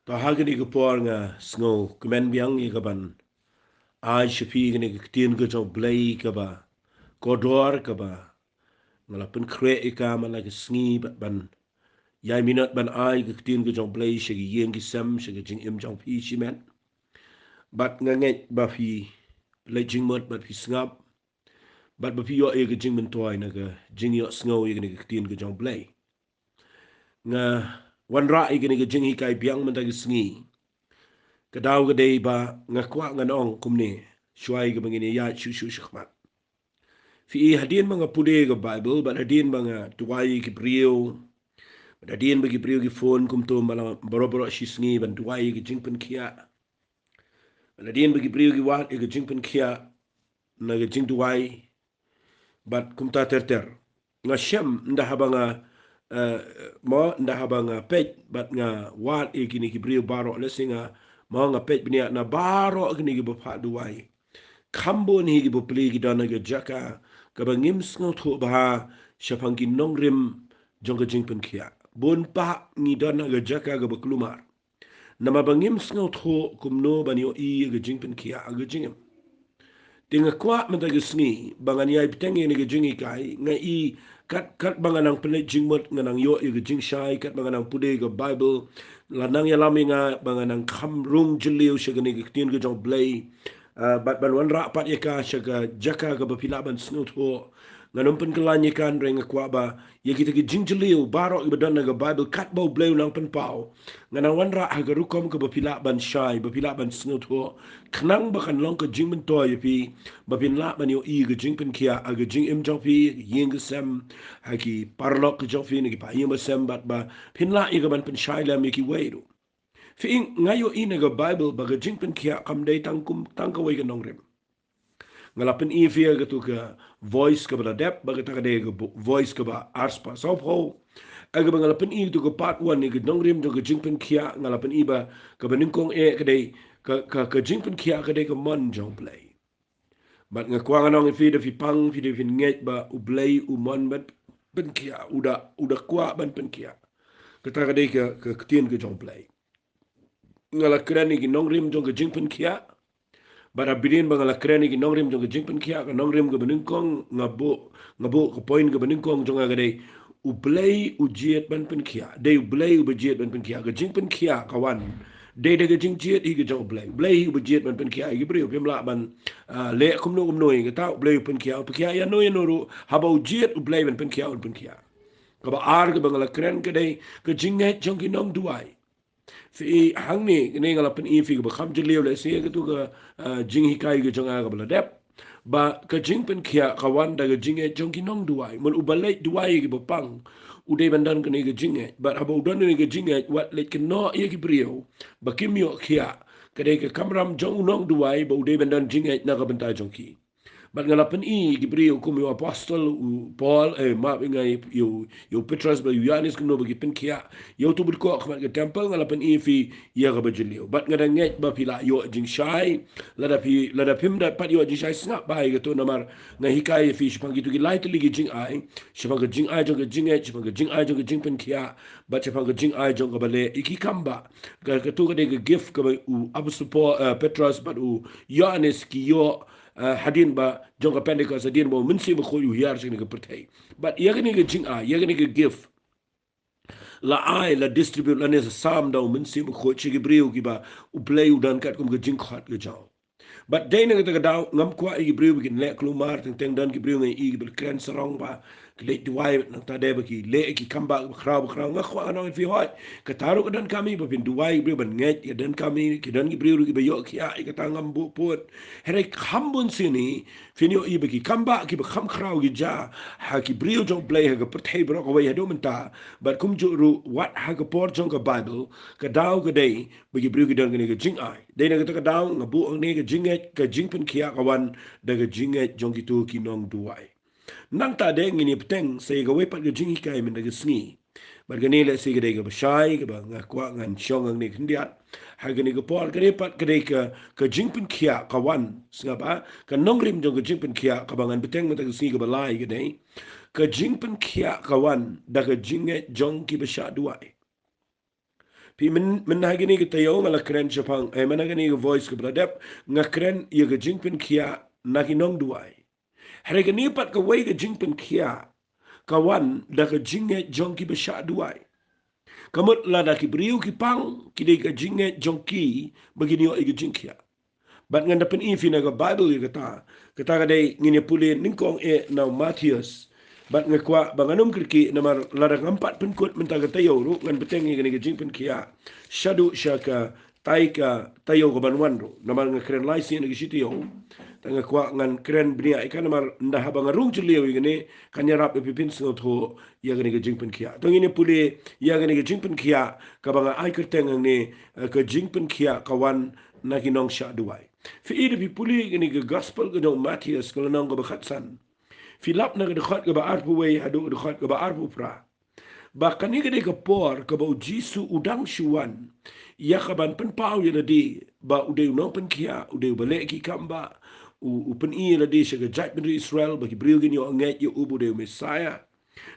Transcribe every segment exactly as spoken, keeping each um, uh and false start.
To ha kane ka por nga sngewkmen biang ïa ka ban ai sha phi kane ka ktien ka jong U Blei kaba kordor, kaba nga la pynkhreh ïa ka man la ka sngi bad ban ïai minot ban ai ka ktien ka jong U Blei sha ki ïing ki sem, sha ka jingim jong phi shimet. Bad nga ngeit ba phi leit jingmut bad phi sngap, bad ba phi ïoh ïa ka jingmyntoi na ka jingïohsngew ïa kane ka ktien ka jong U Blei. Nga wanrah ïa kane ka jinghikai biang mynta ka sngi. Ka daw ka dei ba nga kwah ngan ong kumne, shuwa ïa kaba ngin ïaid shuh shuh shakhmat. Phi i, hadien ba nga pule ka Baibl, bad hadien ba nga duwai ïa ki briew, bad hadien ba ki briew ki phone kumto man la baroh baroh shi sngi ban duwai ïa ka jingpynkhiah, bad hadien ba ki briew ki wad ïa ka jingpynkhiah na ka jingduwai, bad kumta ter ter. Nga shem ynda haba nga, eh, mo, ynda haba nga peit bad nga wad ïa kine ki briew baroh, lehse nga, mo, nga peit bniah na baroh kine kiba phah duwai, kham bun hi kiba plie ki don ha ka jaka kaba ngim sngewthuh bha shaphang ki nongrim jong ka jingpynkhiah. Bun bah ngi don ha ka jaka kaba kulmar, namar ba ngim sngewthuh kumno ban ïohi ïa ka jingpynkhiah ha ka jingim. Te nga kwah mynta ka sngi ba ngan ïai bteng ïa kane ka jinghikai, nga i kat, katba nga nang pynleit jingmut nga nang ïoh ïa ka jingshai, katba nga nang pule ka Baibl la nang ïalam ïa nga ba nga nang kham rung jylliew sha kane ka ktien ka jong U Blei, ah, bad ban wanrah pat ïa ka sha ka jaka kaba phi lah ban sngewthuh. Ngan ym pynkylla ïa ka, hynrei nga kwah ba ïa kita ki jingjylliew baroh kiba don ha ka Baibl katba U Blei u nang pynpaw, ngan nang wanrah ha ka rukom kaba phi lah ban shai, ba phi lah ban sngewthuh, khnang ba kan long ka jingmyntoi ïa phi, ba phin lah ban ïohi ka jingpynkhiah ha ka jingim jong phi, ha ka ïing ka sem, ha ki paralok ka jong phi, na ki paid ïing ba sem, bad ba phin lah ïa ka ban pynshai lem ïa kiwei ruh. Phi i, nga ïohi na ka Baibl ba ka jingpynkhiah kam dei tang kum, tang kawei ka nongrim. Nga la pyni ïa phi ïa katu ka Voice kaba la dep, ba kata ka dei ka bu-, Voice kaba arspah sawphew. Ïa kaba nga la pyni ïa katu ka part one ïa ka nongrim jong ka jingpynkhiah, nga la pyni ba kaba nyngkong eh ka dei ka, ka, ka jingpynkhiah ka dei ka mon jong U Blei. Bad nga kwah ngan ong ïa phi, da phi pang, phi da phin ngeit ba U Blei u mon ban pynkhiah, u da, u da kwah ban pynkhiah. Kata ka dei ka, ka ktien ka jong U Blei. Nga la kren ïa ki nongrim jong ka jingpynkhiah. Bad hadien ba nga la kren ïa ki nongrim jong ka jingpynkhiah, ka nongrim kaba nyngkong nga buh, nga buh ka point kaba nyngkong jong nga ka dei, U Blei u jied ban pynkhiah. Dei U Blei uba jied ban pynkhiah. Ka jingpynkhiah ka wan dei da ka jingjied hi ka jong U Blei. U Blei hi uba jied ban pynkhiah ïa ki briew. Phim lah ban, ah, leh kumno kumno ïa kata, U Blei u pynkhiah, u pynkhiah ïano ïano ruh, haba u jied U Blei ban pynkhiah, un pynkhiah. Kaba ar kaba nga la kren ka dei ka jingngeit jong ki nongduwai. Phi i, hangne, kane nga la pyni ïa phi kaba kham jylliew lehse ïa katu ka, ah, jinghikai ka jong nga kaba la dep, ba ka jingpynkhiah ka wan da ka jingngeit jong ki nongduwai. Mut uba leit duwai ïa kiba pang, u dei ban don kane ka jingngeit. Bad haba u don kane ka jingngeit, wat leit kynnoh ïa ki briew ba kim ïoh khiah, ka dei ka kamram jong u nongduwai ba u dei ban don jingngeit na ka bynta jong ki. Bad nga la pyni ïa ki briew kum ïa u apostol u Paul, eh, map ïa nga, ïa u, ïa u Petros bad ïa u Ïoannis kumno ba ki pynkhiah ïa utu u bit kpoh ha khmat ka temple. Nga la pyni ïa phi ïa kaba jylliew. Bad nga da ngeit ba phi la ïoh jingshai. Lada phi, lada phim da pat ïoh jingshai, sngap bha ïa katu, namar nga hikai ïa phi shaphang kitu ki lai tylli ki jingai, shaphang ka jingai jong ka jingngeit, shaphang ka jingai jong ka jingpynkhiah, bad shaphang ka jingai jong kaba leh ïa ki kam ba, ka, katu ka dei ka gift kaba u apostol Paul, eh, Petros bad u Ïoannis ki ïoh, eh, hadien ba, jong ka Pentecost, hadien ba u Mynsiem Bakhuid u hiar sha kane ka pyrthei. Bad ïa kane ka jingai, ïa kane ka gift, la ai, la distribute, lane la sam da u Mynsiem Bakhuid sha ki briew kiba U Blei u don katkum ka jingkhot ka jong u. Bad dei na kata ka daw, ngam kwah ïa ki briew ba kin leh kulmar, teng teng don ki briew nga i kiba kren sarong ba ki leit duwai, nangta dei ba ki leh ki kam ba khraw ba khraw. Nga kwah ngan ong ïa phi, hooid, kata ruh ka donkam hi, ba phin duwai ïa ki briew ban ngeit, ka donkam hi. Ki don ki briew ruh kiba ïoh khiah, ïa kata ngam buh pud. Hynrei kham bun sien hi phin ïohi ba ki kam ba kiba kham khraw ki jia ha ki briew jong U Blei ha ka pyrthei baroh kawei haduh mynta. Bad kumjuh ruh wat ha ka por jong ka Baibl, ka daw ka dei ba ki briew ki don kane ka jingai. Dei na kata ka daw nga buh hangne, ka jingngeit, ka jingpynkhiah ka wan da ka jingngeit jong kitu ki nongduwai. Nangta de ngin ïa bteng sa ïa kawei pat ka jinghikai mynta ka sngi. Bad kane lehse ka dei kaba shai kaba nga kwah ngan shong hangne khyndiat ha kane ka por. Kane pat ka dei ka, ka jingpynkhiah ka wan, sngap, ah, ka nongrim jong ka jingpynkhiah kaba ngan bteng mynta ka sngi kaba lai ka dei, ka jingpynkhiah ka wan da ka jingngeit jong kiba shah duwai. Phi, myn, mynha kane ka taïew nga la kren shaphang, eh, mynha kane ka voice kaba la dep, nga kren ïa ka jingpynkhiah na ki nongduwai. Hynrei kane pat kawei ka jingpynkhiah ka wan da ka jingngeit jong kiba shah duwai. Ka mut lada ki briew ki pang, ki dei ka jingngeit jong ki ba kin ïoh ïa ka jingkhiah. Bad ngan da pyni phi na ka Baibl ïa kata. Kata ka dei, ngin ïa pule nyngkong eh na u Mathaios. Bad nga kwah ba ngan ym kyrkieh namar lada ngam pat pynkut mynta ka taïew ruh, ngan bteng ïa kane ka jingpynkhiah shaduh sha katai ka taïew kaban wan ruh. Namar nga kren lai sien ïa ka shi taïew. Te nga kwah ngan kren bniah ïa ka namar ynda haba nga rung jylliew ïa kane, kan ïarap ïa phi phin sngewthuh ïa kane ka jingpynkhiah. To ngin ïa pule ïa kane ka jingpynkhiah kaba nga ai kyrteng hangne, eh, ka jingpynkhiah ka wan na ki nongshah duwai. Phi i, da phi pule kane ka gospel ka jong u Mathaios ka lynnong kaba khatsan, phi lap na ka dkhot kaba arphew wei haduh ka dkhot kaba arphew phra, ba kane ka dei ka por kaba u Jisu u dang shu wan ïa kaban pynpaw ïa lade ba u dei u nongpynkhiah, u dei uba leh ki kam ba, u, u pyni ïa lade sha ka jaitbynriew Israel ba ki briew kin ïoh ngeit ïa u ba u dei u Messiah.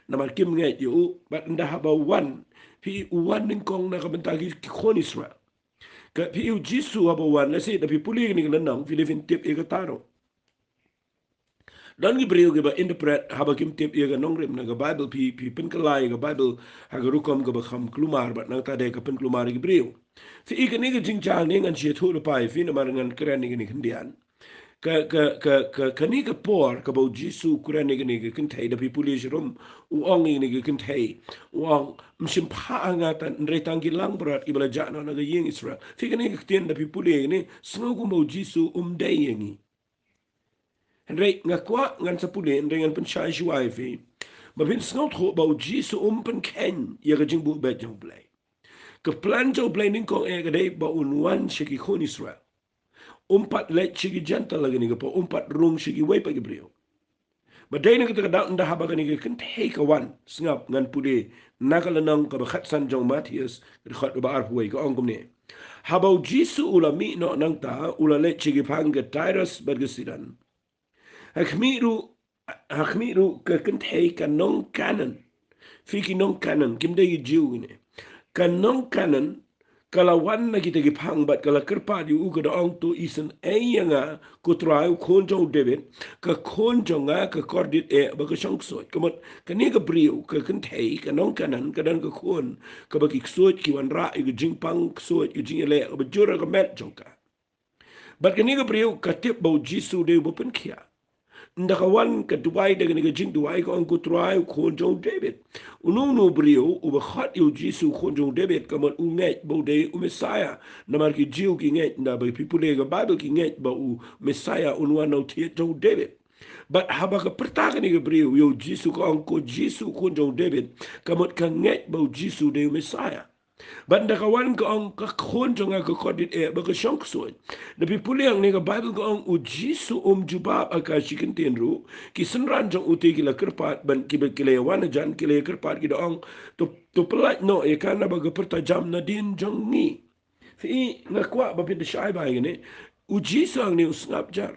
Namar kim ngeit ïa u, bad ynda haba u wan, phi, u wan nyngkong na ka bynta ki, ki khun Israel. Ka, phi, u Jisu haba u wan, lehse da phi pule kane ka lynnong, phi dei phin tip ïa kata ruh. Don ki briew kiba interpret haba kim tip ïa ka nongrim na ka Baibl, phi, phi pynkylla ïa ka Baibl ha ka rukom kaba kham kulmar, bad nangta dei ka pynkulmar ïa ki briew. Phi i, kane ka jingjia ne ngan shu ïathuh lypa ïa phi namar ngan kren ïa kane khyndiat. Ka, ka, ka, ka, kane ka por kaba u Jisu u kren ïa kane ka kynthei, da phi pule sharum, u ong ïa kane ka kynthei, u ong, ym shym phah ha nga tan, hynrei tang ki langbrot kiba la jah noh na ka ïing Israel. Phi, kane ka ktien da phi pule ïa kane, sngew kumba u Jisu um dei ïa ngi. Hynrei nga kwah ngan sa pule, hynrei ngan pynshai shuwa ïa phi ba phin sngewthuh ba u Jisu um pynkheiñ ïa ka jingbuh beit jong u Blei. Ka plan jong u Blei nyngkong eh ka dei ba un wan sha ki khun Israel. Um pat leit sha ki Jentil ha kane ka por, um pat rung sha kiwei pat ki briew. Ba dei na kata ka daw ynda haba kane ka kynthei ka wan, sngap, ngan pule na ka lynnong kaba khatsan jong u Mathaios, ka dkhot kaba arphew wei, ka ong kumne. Haba u Jisu u la mih noh nangta, u la leit sha ki phang ka Tyrus bad ka Sidon. Ha khmih ruh, ha khmih ruh ka kynthei ka nong Kanaan. Phi, ki nong Kanaan, kim dei ki Jiw kine. Ka nong Kanaan ka la wan na kita ki phang bad ka la kyrpad ïa u, ka da ong, to isynei ïa nga, ko Trai, u khun jong u David, ka khun jong nga ka kordit eh bad ka shong ksuid. Ka mut kane ka briew, ka kynthei ka nong Kanaan, ka don ka khun kaba ki ksuid ki wanrah ïa ka jingpang ksuid, ka jingïaleh kaba jur ha ka met jong ka. Bad kane ka briew ka tip ba u Jisu u dei uba pynkhiah. Ynda ka wan ka duwai da kane ka jingduwai, ka ong, ko Trai, u khun jong u David. Uno uno u briew uba khot ïa u Jisu u khun jong u David, ka mut u ngeit ba u dei u Messiah. Namar ki Jiw ki ngeit, ynda ba phi pule ka Baibl, ki ngeit ba u Messiah un wan na u thied jong u David. Bad haba ka pyrta kane ka briew ïa u Jisu, ka ong, ko Jisu u khun jong u David, ka mut ka ngeit ba u Jisu u dei u Messiah. Bad ynda ka wan ka ong, ka khun jong nga ka kordit eh bad ka shong ksuid. Da phi pule hangne ka Baibl ka ong u Jisu um jubab ha ka shi kyntien ruh. Ki synran jong u te ki la kyrpad, bad kiba ki la ïa wan hajan ki la ïa kyrpad, ki da ong, to, to pyllait noh ïa ka naba ka pyrta jam nadien jong ngi. Phi, nga kwah ba phin da shai bha ïa kane. U Jisu hangne u sngap jar.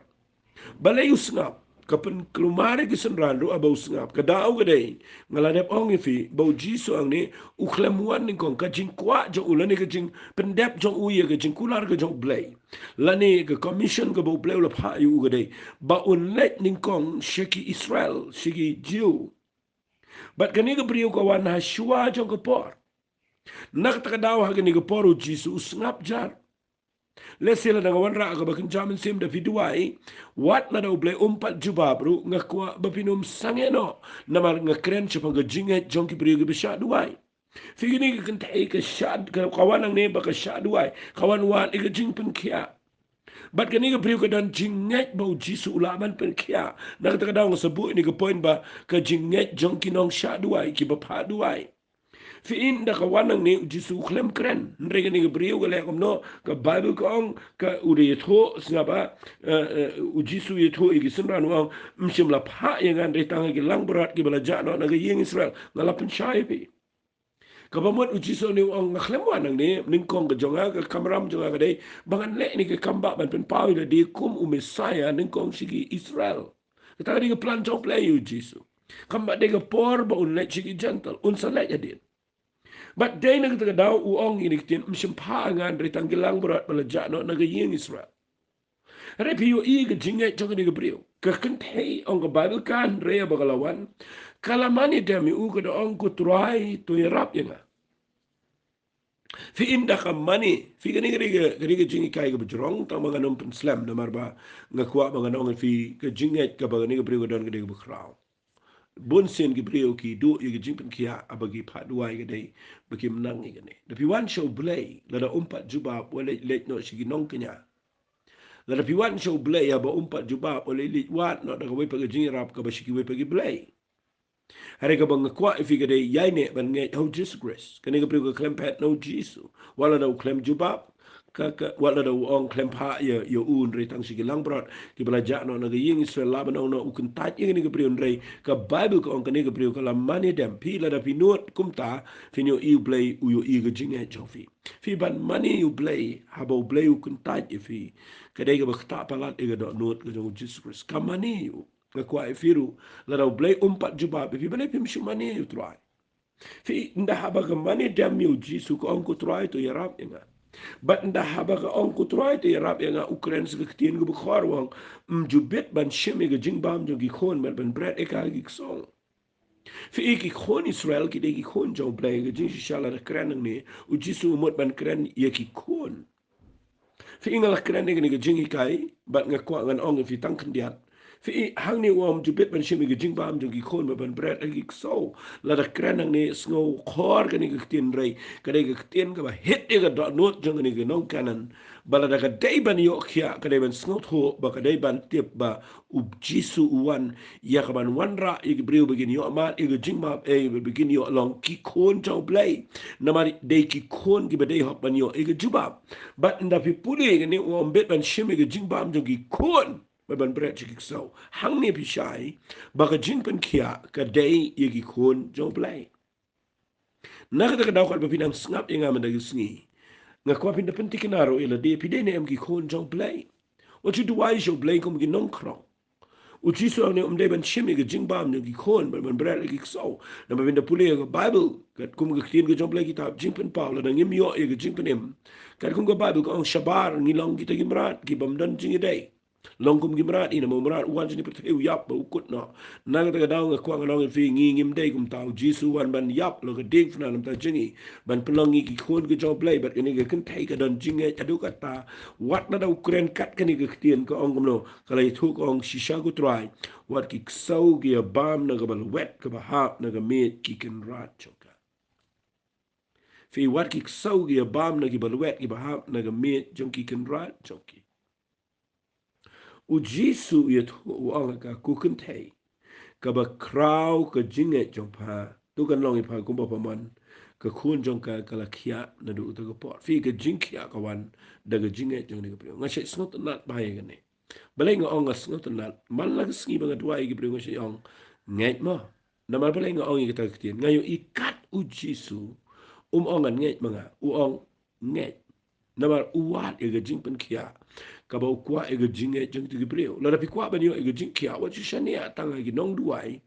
Balei u sngap? Ka pynkulmar ïa ki synran ruh haba u sngap. Ka daw ka dei, nga la dep ong ïa phi ba u Jisu hangne u khlem wan nyngkong, ka jingkwah jong u lane ka jingpyndep jong u ïa ka jingkular ka jong u Blei, lane ka commission kaba u Blei u la phah ïa u ka dei ba un leit nyngkong sha ki Israel, sha ki Jiw. Bad kane ka briew ka wan ha shuwa jong ka por. Na kata ka daw ha kane ka por u Jisu u sngap jar. Lehse lada nga wanrah kaba kynja mynsiem, da phi duwai, wat lada u Blei um pat jubab ruh, nga kwah ba phin ym sangeh noh, namar nga kren shaphang ka jingngeit jong ki briew kiba shah duwai. Phi, kane ka kynthei ka shah, ka, ka wan hangne ba ka shah duwai, ka wan wad ïa ka jingpynkhiah. Bad kane ka briew ka don jingngeit ba u Jisu u lah ban pynkhiah. Na kata ka daw nga sa buh ïa kane ka point ba ka jingngeit jong ki nongshah duwai, kiba phah duwai. Phi, ynda ka wan hangne u Jisu u khlem kren. Hynrei kane ka briew ka leh kumno? Ka Baibl ka ong, ka u da ïathuh, sngap, eh, eh, u Jisu u ïathuh ïa ki synran, u ong, ym shym la phah ïa nga hynrei tang ha ki langbrot kiba la jah noh na ka ïing Israel. Nga la pynshai ïa phi. Kaba mut u Jisu hangne u ong, nga khlem wan hangne, nyngkong ka jong nga, ka kamram jong nga ka dei ba ngan leh ïa kane ka kam ba ban pynpaw ïa lade kum u Messiah nyngkong sha ki Israel. Kata ka dei ka plan jong u Blei ïa u Jisu. Kam ba dei ka por ba un leit sha ki Jentil, un sa leit hadien. Bad dei na kata ka daw u ong ïa kine ki ktien, ym shym phah ïa nga, hynrei tang ki langbrot ba la jah noh na ka ïing Israel. Hynrei phi ïohi ka jingngeit jong kane ka briew. Ka kynthei, ong ka Baibl, kan hynrei haba ka la wan, ka la mane dem ïa u, ka da ong, Ko Trai, to ïarap ïa nga. Phi, ynda ka mane, phi, kane ka dei ka, ka dei ka jinghikai kaba jrong, tang ba ngan ym pynslem, namar ba nga kwah ba ngan ong ïa phi, ka jingngeit kaba kane ka briew ka don ka dei kaba khraw. Bun sien ki briew ki duh ïa ka jingpynkhiah haba ki phah duwai, ka dei ba kim nang ïa kane. Da phi wan sha U Blei, lada um pat jubab, wat leit leit noh sha ki nongkñia. Lada phi wan sha U Blei haba um pat jubab, wat leit leit wad noh da kawei pat ka jingïarap kaba sha kiwei pat ki blei. Hynrei kaba nga kwah ïa phi ka dei, ïaineh ban ngeit ha U Jisu Khrist. Kane ka briew ka khlem phet na U Jisu. Wat lada u khlem jubab, ka, ka, wat lada u ong khlem phah ïa, ïa u, hynrei tang sha ki langbrot kiba la jah noh na ka ïing Israel, lah ban ong noh u kyntait ïa kane ka briew, hynrei ka Baibl ka ong kane ka briew ka la mane dem. Phi, lada phi nud kumta, phin ïohi U Blei u ïohi ka jingngeit jong phi. Phi, ban mane ïa U Blei haba U Blei u kyntait ïa phi, ka dei kaba ktah palat ïa ka dohnud ka jong U Jisu Khrist. Ka mane ïa u. Nga kwah ïa phi ruh, lada U Blei um pat jubab ïa phi, balei phim shu mane ïa U Trai? Phi, ynda haba ka mane dem ïa U Jisu, ka ong, Ko Trai, to ïarap ïa nga. Bad ynda haba ka ong, Ko Trai, to ïarap ïa nga, u kren sa ka ktien kaba khor, u ong, Ym ju bit ban shim ïa ka jingbam jong ki khun, bad ban bret ïa ka ha ki ksew. Phi, ki khun Israel ki dei ki khun jong U Blei, ka jingshisha lada kren hangne, U Jisu u mut ban kren ïa ki khun. Phi, nga la kren ïa kane ka jinghikai, bad nga kwah ngan ong ïa phi tang khyndiat. Phi, hangne u ong, Ym ju bit ban shim ïa ka jingbam jong ki khun, bad ban bret ha ki ksew. Lada kren hangne, sngew khor kane ka ktien, hynrei ka dei ka ktien kaba hit ïa ka dohnud jong kane ka nong Kanaan. Ba lada ka dei ban ïoh khiah, ka dei ban sngewthuh, ba ka dei ban tip ba U Jisu u wan ïa kaban wanrah ïa ki briew ba kin ïoh mad ïa ka jingmap, eh, ba kin ïoh long ki khun jong U Blei. Namar dei ki khun kiba dei hok ban ïoh ïa ka jubab. Bad ynda phi pule kane, u ong, Ym bit ban shim ïa ka jingbam jong ki khun, bad ban bret sha ki ksew. Hangne phi shai ba ka jingpynkhiah ka dei ïa ki khun jong U Blei. Na kata ka daw, katba phi nang sngap ïa nga mynta ka sngi, nga kwah phin da pynthikna ruh ïa lade, phi dei ne em ki khun jong U Blei? Wat shu duwai sha U Blei kum ki nongkhrong. U Jisu u ong ne, ym dei ban shim ïa ka jingbam jong ki khun, ban, ban bret ïa ki ksew. Namar phin da pule ïa ka Baibl, katkum ka ktien ka jong U Blei, kitab Jingpynpaw, lada ngim ïoh ïa ka jingpynim, katkum ka Baibl ka ong, shabar ngi long kita ki mrad ki bym don jingïadei. Long kum ki mrad, namar u mrad u wan sha kane ka pyrthei u ïap bad u kut noh. Na kata ka daw nga kwah ngan ong ïa phi, ngi ngim dei kumta. U Jisu u wan ban ïap, long ka diengphna na ka bynta jong ngi, ban pynlong ngi ki khun ka jong U Blei. Bad kane ka kynthei ka don jingngeit haduh katta. Wat lada u kren kat kane ka ktien, ka ong kumno? Ka la ïathuh, ka ong, Shisha, Ko Trai, wat ki ksew ki ïabam na kaba lwet kaba hap na ka miej ki kynrad jong ka. Phi, wat ki ksew ki ïabam na kiba lwet kiba hap na ka miej jong ki kynrad jong ki. U Jisu u ïathuh, u ong ha ka, Ko kynthei kaba khraw, ka jingngeit jong pha, to kan long ïa pha kumba pha mon, ka khun jong ka ka la khiah naduh uta ka por. Phi, ka jingkhiah ka wan da ka jingngeit jong kane ka briew. Nga shait sngewtynnat bha ïa kane. Balei nga ong nga sngewtynnat? Man la ka sngi ba nga duwai ïa ki briew nga shait ong, Ngeit mo. Namar balei nga ong ïa kata ka ktien? Nga ïohi kat U Jisu um ong, Ngan ngeit ma nga. U ong, Ngeit. Namar u wad ïa ka jingpynkhiah kaba u kwah ïa ka jingngeit jong kito ki briew. Lada phi kwah ban ïoh ïa ka jingkhiah, wat shu shaniah tang ha ki nongduwai.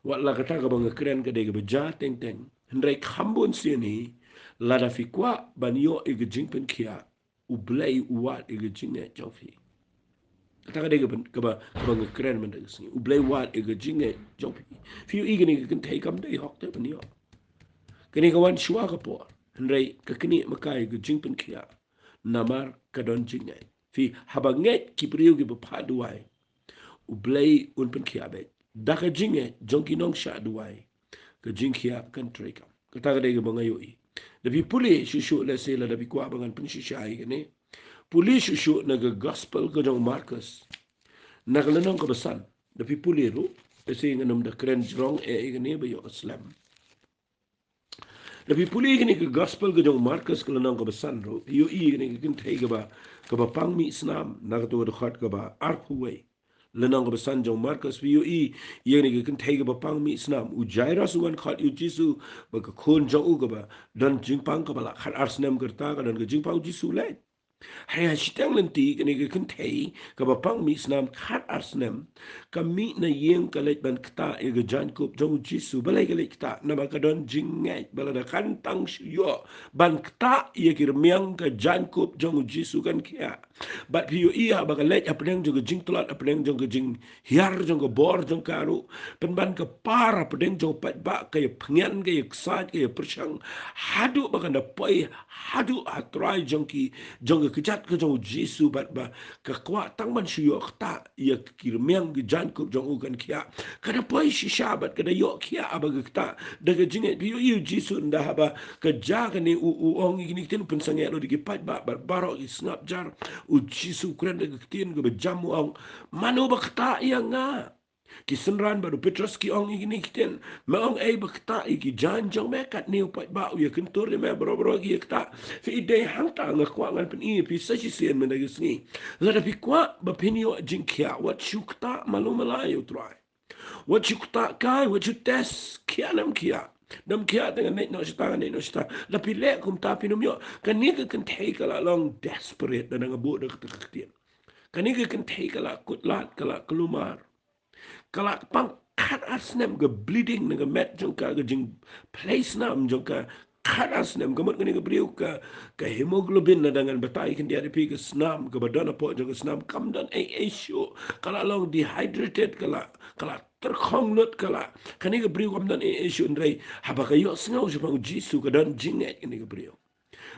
Wat la kata kaba nga kren ka dei kaba jia teng teng, hynrei kham bun sien hi, lada phi kwah ban ïoh ïa ka jingpynkhiah, U Blei u wad ïa ka jingngeit jong phi. Kata ka dei kaba, kaba, kaba nga kren mynta ka sngi. U Blei u wad ïa ka jingngeit jong phi. Phi ïohi, kane ka kynthei kam dei hok te ban ïoh. Kane ka wan shuwa ka por. Hynrei ka knieh ma ka ïa ka jingpynkhiah. Namar ka don jingngeit. Phi, haba ngeit ki briew kiba phah duwai, U Blei un pynkhiah beit. Da ka jingngeit jong ki nongshah duwai, ka jingkhiah kan treikam. Kata ka dei kaba nga ïohi. Da phi pule shuh shuh, lehse lada phi kwah ba ngan pynshisha ïa kane, pule shuh shuh na ka Gospel ka jong u Markos, na ka lynnong kaba san. Da phi pule ruh, lehse ngan ym da kren jrong eh ïa kane ba ïoh slem. Da phi pule ïa kane ka Gospel ka jong u Markos ka lynnong kaba san ruh, phi ïohi ïa kane ka kynthei kaba, kaba pang mih snam, na kato ka dkhot kaba arphew wei. Lynnong kaba san jong u Markos, phi ïohi ïa kane ka kynthei kaba pang mih snam. U Jairus u wan khot ïa U Jisu bad ka khun jong u kaba don jingpang kaba la khatar snem ka rta, ka don ka jingpang. U Jisu u leit. Ha shiteng lynti kane ka kynthei kaba pang mih snam khat ar snem, ka mih na ïing ka leit ban ktah ïa ka jaiñkup jong u Jisu. Balei ka leit ktah? Namar ka don jingngeit ba lada kan tang shu ïoh ban ktah ïa ki rmiang ka jaiñkup jong u Jisu kan khiah. Bad phi ïohi haba ka leit hapdeng jong ka jingtlot, hapdeng jong ka jinghiar jong ka bor jong ka ruh, pynban ka par hapdeng jong u paidbah, ka ïa pynïan, ka ïa ksaid, ka ïa pyrshang, haduh ba kan da poi haduh ha trai jong ki, jong ka kjat ka jong u Jisu, bad ba ka kwah tang ban shu ïoh ktah ïa ki rmiang ki jaiñkup jong u kan khiah. Ka da poi shisha bad ka da ïoh khiah haba ka ktah da ka jingngeit. Phi ïohi u Jisu ynda haba ka jia kane, u, u ong ïa kine ki ktien, pynsangeh lut ïa ki paidbah bad baroh ki sngap jar. U Jisu u kren da ka ktien kaba jam, u ong, "Mano ba ktah ïa nga?" Ki synran bad u Petros ki ong ïa kine ki ktien, "Me ong ei ba ktah ïa ki jaiñ jong me?" Katne u paidbah u ïa kyntur ïa me, baroh baroh ki ïa ktah. Phi i, dei hangta nga kwah ngan pyni ïa phi sa shisien mynta ka sngi. Lada phi kwah ba phin ïoh jingkhiah, wat shu ktah malu mala ïa u Trai. Wat shu ktah kai, wat shu test, khiah ne em khiah. Dam khiah te ngan leit noh shata, ngan leit noh shata. Lada phi leh kumta phin ym ïoh. Kane ka kynthei ka la long desperate, da nga buh da kata ka ktien. Kane ka kynthei ka la kut lad, ka la kulmar. Ka la pang khat ar snem, ka bleeding na ka met jong ka, ka jingphlei snam jong ka khat ar snem. Ka mut kane ka briew ka, ka hemoglobin, lada ngan batai khyndiat ïa phi, ka snam kaba don hapoh jong ka snam kam don ei ei shuh. Ka la long dehydrated, ka la, ka la tyrkhong lut, ka la, kane ka briew kam don ei ei shuh. Hynrei haba ka ïohsngew shaphang u Jisu, ka don jingngeit kane ka briew.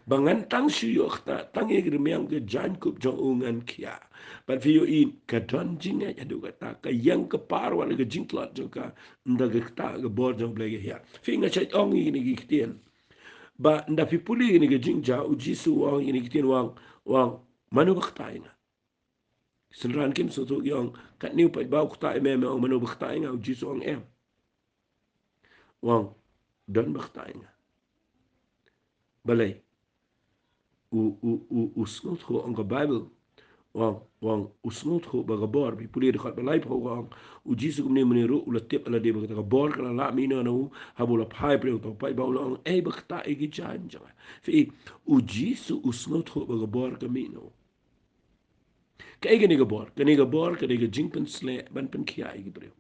Ba ngan tang shu ïoh ktah tang ïa ki rmiang ki jaiñkup jong u ngan khiah. Bad phi ïohi ka don jingngeit haduh katta, ka ïeng ka par wat la ka jingtlot jong ka, ynda ka ktah ka bor jong U Blei ka hiar. Phi, nga shait ong ïa kine ki ktien. Ba ynda phi pule ïa kine ki jingjia, u Jisu u ong ïa kine ki ktien, u ong, u ong, "Mano ba ktah ïa nga?" Synran kim sngewthuh, ki ong, "Katne u paidbah u ktah ïa me, me ong mano ba ktah ïa nga?" U Jisu u ong, "Em." U ong, "Don ba ktah ïa nga." Balei? U, u, u, u sngewthuh, ong ka Baibl. U ong, u ong, u sngewthuh ba ka bor, phi pule dkhot ba laiphew, u ong, u Jisu kumne kumne ruh u la tip ha lade ba kata ka bor ka la lah mih noh na u, haba u la phai pyrshah ïa uta u paidbah, u la ong, "Ei ba ktah ïa ki jaiñ jong nga." Phi i, u Jisu u sngewthuh ba ka bor ka mih na u. Kaei kane ka bor? Kane ka bor ka dei ka jingpynsleh ban pynkhiah ïa ki briew.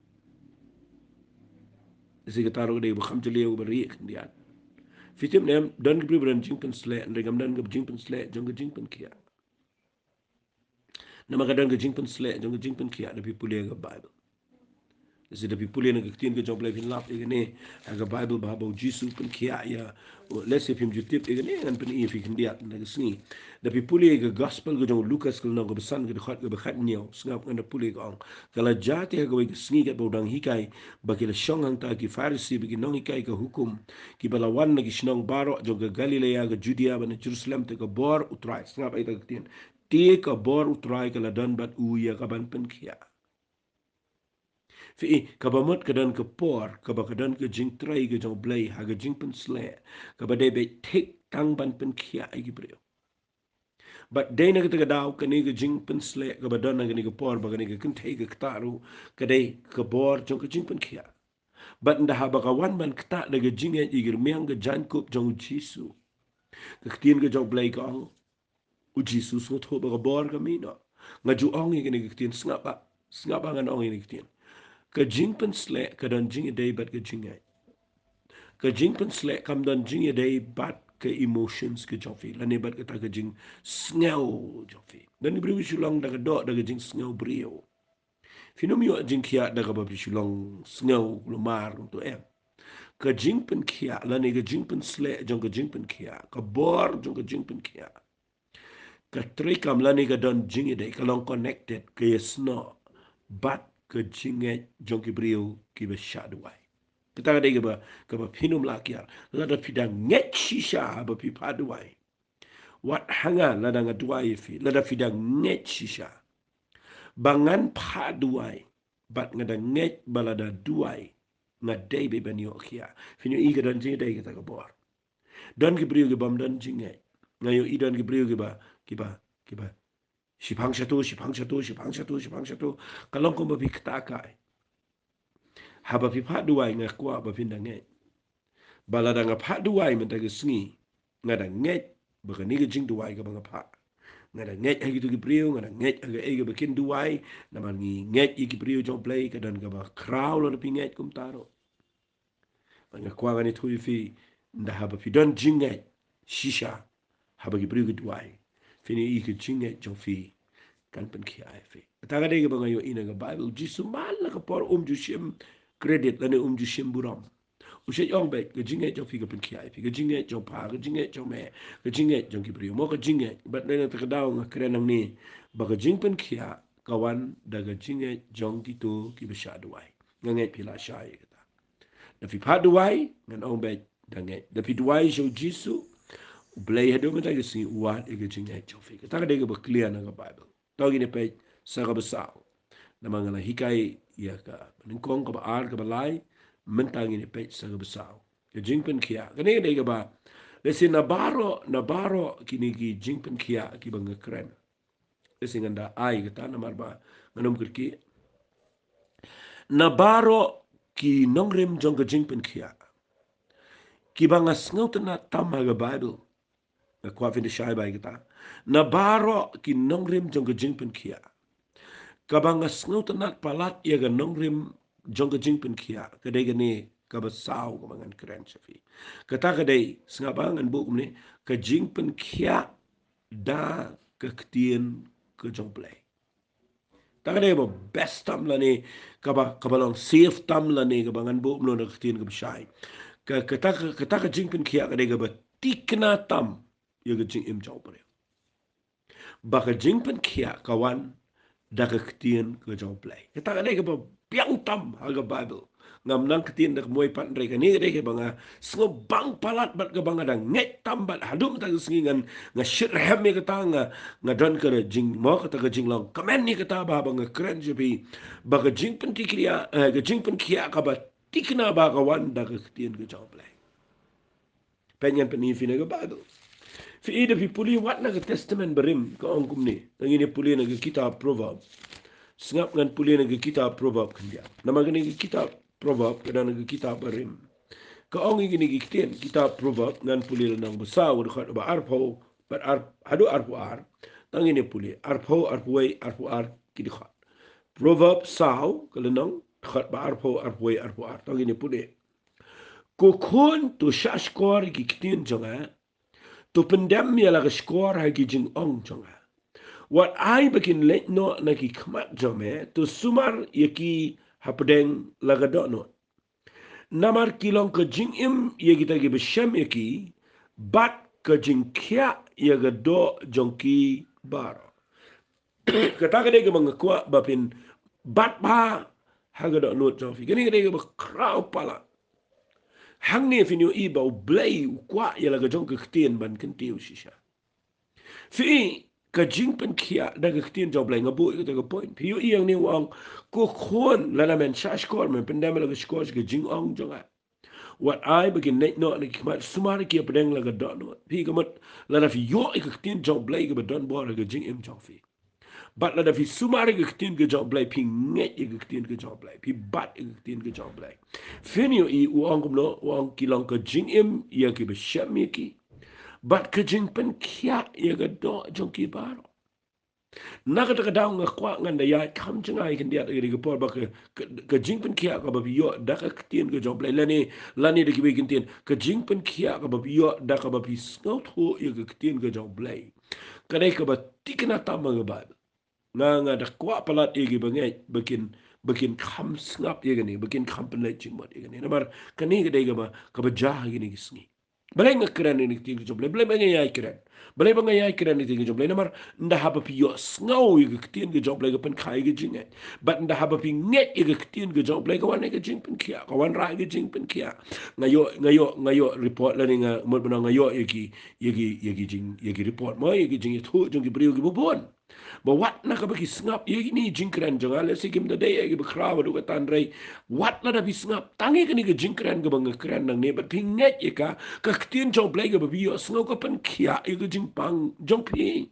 Shi katta ruh ka dei kaba kham jylliew, kaba rieh khyndiat. Phi tip ne em, don ki briew ba don jingpynsleh, hynrei kam don ka jingpynsleh jong ka jingpynkhiah. Namar ka don ka jingpynsleh jong ka jingpynkhiah, lada phi pule ka Baibl. Lehse lada phi pule na ka ktien ka jong U Blei phin lap ïa kane ha ka Baibl, ba haba u Jisu u pynkhiah ïa, lehse phim ju tip ïa kane, ngan pyni ïa phi khyndiat na ka sngi. Lada phi pule ïa ka Gospel ka jong u Lukas, ka lynnong kaba san, ka dkhot kaba khathynñiew, sngap, ngan da pule, ka ong, "Ka la jia te ha kawei ka sngi katba u dang hikai, ba ki la shong hangta ki Pharisi bad ki nonghikai ka hukum, kiba la wan na ki shnong baroh jong ka Galilea, ka Judea bad na Jerusalem, te ka bor U Trai," sngap, ai ta ka ktien, "te ka bor U Trai ka la don bad u ïa kaban pynkhiah." Phi i, kaba mut ka don ka por kaba ka don ka jingtrei ka jong U Blei ha ka jingpynsleh, kaba dei beit thik tang ban pynkhiah ïa ki briew. Bad dei na kata ka daw kane ka jingpynsleh kaba don ha kane ka por ba kane ka kynthei ka ktah ruh, ka dei ka bor jong ka jingpynkhiah. Bad ynda haba ka wan ban ktah da ka jingngeit ïa ki rmiang ka jaiñkup jong u Jisu, ka ktien ka jong U Blei ka ong, u Jisu u sngewthuh ba ka bor ka mih noh. Nga ju ong ïa kane ka ktien, sngap bha, sngap bha, ngan ong ïa kane ka ktien. Ka jingpynsleh ka don jingïadei bad ka jingngeit. Ka jingpynsleh kam don jingïadei bad ka emotions ka jong phi, lane bad kata ka jingsngew jong phi. Don ki briew ki shu long da ka doh, da ka jingsngew briew. Phin ym ïoh jingkhiah da kaba phi shu long sngew kulmar, kumto, em. Ka jingpynkhiah lane ka jingpynsleh jong ka jingpynkhiah, ka bor jong ka jingpynkhiah, ka treikam lane ka don jingïadei, ka long connected, ka ïasnoh bad ka jingngeit jong ki briew kiba shah duwai. Kata ka dei kaba, kaba phin ym lah kiar. Lada phi da ngeit shisha haba phi phah duwai, wat ha nga lada nga duwai ïa phi, lada phi da ngeit shisha ba ngan phah duwai bad nga da ngeit ba lada duwai nga dei beit ban ïoh khiah, phin ïohi ka don jingïadei kata ka bor. Don ki briew ki bym don jingngeit. Nga ïohi don ki briew kiba, kiba, kiba, "Shiphang shato, shiphang shato, shiphang shato, shiphang shato." Ka long kumba phi ktah kai. Haba phi phah duwai, nga kwah ba phin da ngeit ba lada nga phah duwai mynta ka sngi, nga da ngeit ba kane ka jingduwai kaba nga phah Nga da ngeit ha kito ki briew, nga da ngeit ha kaei kaba kin duwai, namar ngi ngeit ïa ki briew jong U Blei, ka don kaba khraw lada phi ngeit kumta ruh. Bad nga kwah ngan ïathuh ïa phi, ynda haba phi don jingngeit shisha haba ki briew ki duwai, phin ïohi ka jingngeit jong phi kan pynkhiah ïa phi. Kata ka dei kaba nga ïohi na ka Baibl. U Jisu man la ka por um ju shim credit lane um ju shim burom. U shait ong beit, ka jingngeit jong phi ka pynkhiah ïa phi, ka jingngeit jong pha, ka jingngeit jong me, ka jingngeit jong ki briew, mo, ka jingngeit. Bad na kata ka daw nga kren nangne ba ka jingpynkhiah ka wan da ka jingngeit jong kito kiba shah duwai. Nga ngeit phi la shai ïa kata. Da phi phah duwai, ngan ong beit, da ngeit. Da phi duwai sha U Jisu, U Blei haduh mynta ka sngi u wad ïa ka jingngeit jong phi. Kata ka dei kaba clear na ka Baibl. To ngin ïa peit sa kaba saw. Namar nga la hikai ïa kaba nyngkong, kaba ar, kaba lai, mynta ngin ïa peit sa kaba saw. Ka jingpynkhiah. Kane ka dei kaba, lehse na baroh, na baroh kine ki jingpynkhiah kiba nga kren. Lehse ngan da ai kata namar ba ngan ym kyrkieh. Na baroh ki nongrim jong ka jingpynkhiah kiba nga sngewtynnat tam ha ka Baibl. Nga kwah phin da shai bha ïa kata. Na baroh ki nongrim jong ka jingpynkhiah, kaba nga sngewtynnat palat ïa ka nongrim jong ka jingpynkhiah, ka dei kane kaba saw kaba ngan kren sha phi. Kata ka dei, sngap bha, ngan buh kumne, ka jingpynkhiah da ka ktien ka jong U Blei. Kata ka dei kaba best tam lane kaba, kaba long safe tam lane kaba ngan buh kumno na ka ktien kaba shai. Ka, kata ka, kata ka jingpynkhiah ka dei kaba thikna tam ïa ka jingim jong u briew. Ba ka jingpynkhiah ka wan da ka ktien ka jong U Blei. Kata ka dei kaba biang tam ha ka Baibl. Ngam nang ktien da ka mui pat, hynrei kane ka dei kaba nga sngewbang palat bad kaba nga da ngeit tam bad haduh mynta ka sngi ngan, nga shitrhem ïa kata, nga, nga don ka jing, mo, kata ka jinglong kmen ïa kata ba, ba nga kren sha phi ba ka jingpynkhiah, eh, ka jingpynkhiah kaba thikna ba ka wan da ka ktien ka jong U Blei. Peit, ngan pyni ïa phi na ka Baibl. Phi i, da phi pule wat na ka Testament Barim, ka ong kumne. Tang ngin ïa pule na ka kitab Proverb. Sngap, ngan pule na ka kitab Proverb khyndiat. Namar kane ka kitab Proverb ka don na ka kitab Barim. Ka ong ïa kine ki ktien, kitab Proverb, ngan pule lynnong ba saw, dkhot ba arphew, bad ar, haduh arphew ar. Tang ngin ïa pule arphew, arphew wei, arphew ar ki dkhot. Proverb saw, ka lynnong, dkhot ba arphew, arphew wei, arphew ar. Tang ngin ïa pule. Ko khun, to shahshkor ïa ki ktien jong nga, to pyndem ïa la ka shkor ha ki jingong jong nga. Wat ai ba kin leit noh na ki khmat jong me, to sumar ïa ki hapdeng la ka dohnud. Namar ki long ka jingim ïa kita kiba shem ïa ki, bad ka jingkhiah ïa ka doh jong ki baroh. Kata ka dei kaba nga kwah ba phin bat bha ha ka dohnud jong phi. Kane ka dei kaba khraw palat. Hangne phin ïohi ba U Blei u kwah ïa la ka jong ka ktien ban kyntiew shisha. Phi i, ka jingpynkhiah da ka ktien jong U Blei, nga buh ïa kata ka point. Phi ïohi hangne u ong, ko khun, lada men shahshkor, men pyndem la ka shkor sha ka jingong jong nga. Wat ai ba kin leit noh na ki khmat, sumar ïa ki hapdeng la ka dohnud. Phi, ka mut lada phi ïoh ïa ka ktien jong U Blei kaba don bor ha ka jingim jong phi, bad lada phi sumar ïa ka ktien ka jong U Blei, phi ngeit ïa ka ktien ka jong U Blei, phi bat ïa ka ktien ka jong U Blei, phin ïohi u ong kumno, u ong ki long ka jingim ïa kiba shem ïa ki, bad ka jingpynkhiah ïa ka doh jong ki baroh. Na kata ka daw nga kwah ngan da ïaid kham jngai khyndiat ha kane ka por ba ka, ka, ka jingpynkhiah kaba phi ïoh da ka ktien ka jong U Blei lane, lane da kiwei ki ktien, ka jingpynkhiah kaba phi ïoh da kaba phi sngewthuh ïa ka ktien ka jong U Blei, ka dei kaba thikna tam ha ka Baibl. Nga, nga da kwah palat ïa kiba ngeit ba kin, ba kin kham sngap ïa kane, ba kin kham pynleit jingmut ïa kane. Namar kane ka dei kaba, kaba jia ha kine ki sngi. Balei nga kren ïa ka ktien ka jong U Blei? Balei ba nga ïai kren? Balei ba nga ïai kren ïa ka ktien ka jong U Blei? Namar ynda haba phi ïohsngew ïa ka ktien ka jong U Blei ka pynkha ïa ka jingngeit. Bad ynda haba phi ngeit ïa ka ktien ka jong U Blei ka wan ïa ka jingpynkhiah, ka wanrah ïa ka jingpynkhiah. Nga ïoh, nga ïoh, nga ïoh report lane nga mut ba nga ïoh ïa ki, ïa ki, ïa ki jing, ïa ki report mo, ïa ki jingïathuh jong ki briew kiba bun. Ba wat na kaba ki sngap ïa kine ki jingkren jong nga, lehse kim da dei ïa kiba khraw haduh katta, hynrei wat lada phi sngap tang ïa kane ka jingkren kaba nga kren nangne bad phi ngeit ïa ka, ka ktien jong U Blei kaba phi ïohsngew ka pynkhiah ïa ka jingpang jong phi.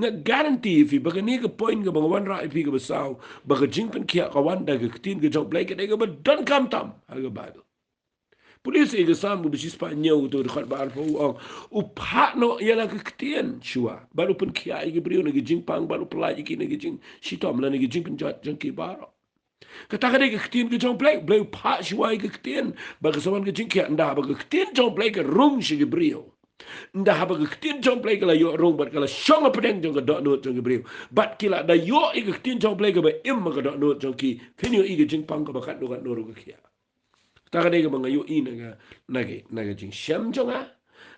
Nga guarantee ïa phi ba kane ka point kaba nga wanrah ïa phi kaba saw, ba ka jingpynkhiah ka wan da ka ktien ka jong U Blei, ka dei kaba donkam tam ha ka Baibl. Pule sa ïa ka Salm kaba shispah hynñiew, uto u dkhot ba arphew, u ong: U phah noh ïa la ka ktien shuwa, bad u pynkhiah ïa ki briew na ki jingpang, bad u pyllait ïa ki na ki jingshitom lane ki jingpynjot jong ki baroh. Kata ka dei ka ktien ka jong U Blei. U Blei u phah shuwa ïa ka ktien, bad ka sa wan ka jingkhiah. Ynda haba ka ktien jong U Blei ka rung sha ki briew, ynda haba ka ktien jong U Blei ka la ïoh rung, bad ka la shong hapdeng jong ka dohnud jong ki briew, bad ki la da ïoh ïa ka ktien jong U Blei kaba im ha ka dohnud jong ki, phin ïohi ka jingpang kaba katno katno ruh ka khiah. Kata ka dei kaba nga ïohi na ka, na ka, na ka jingshem jong nga,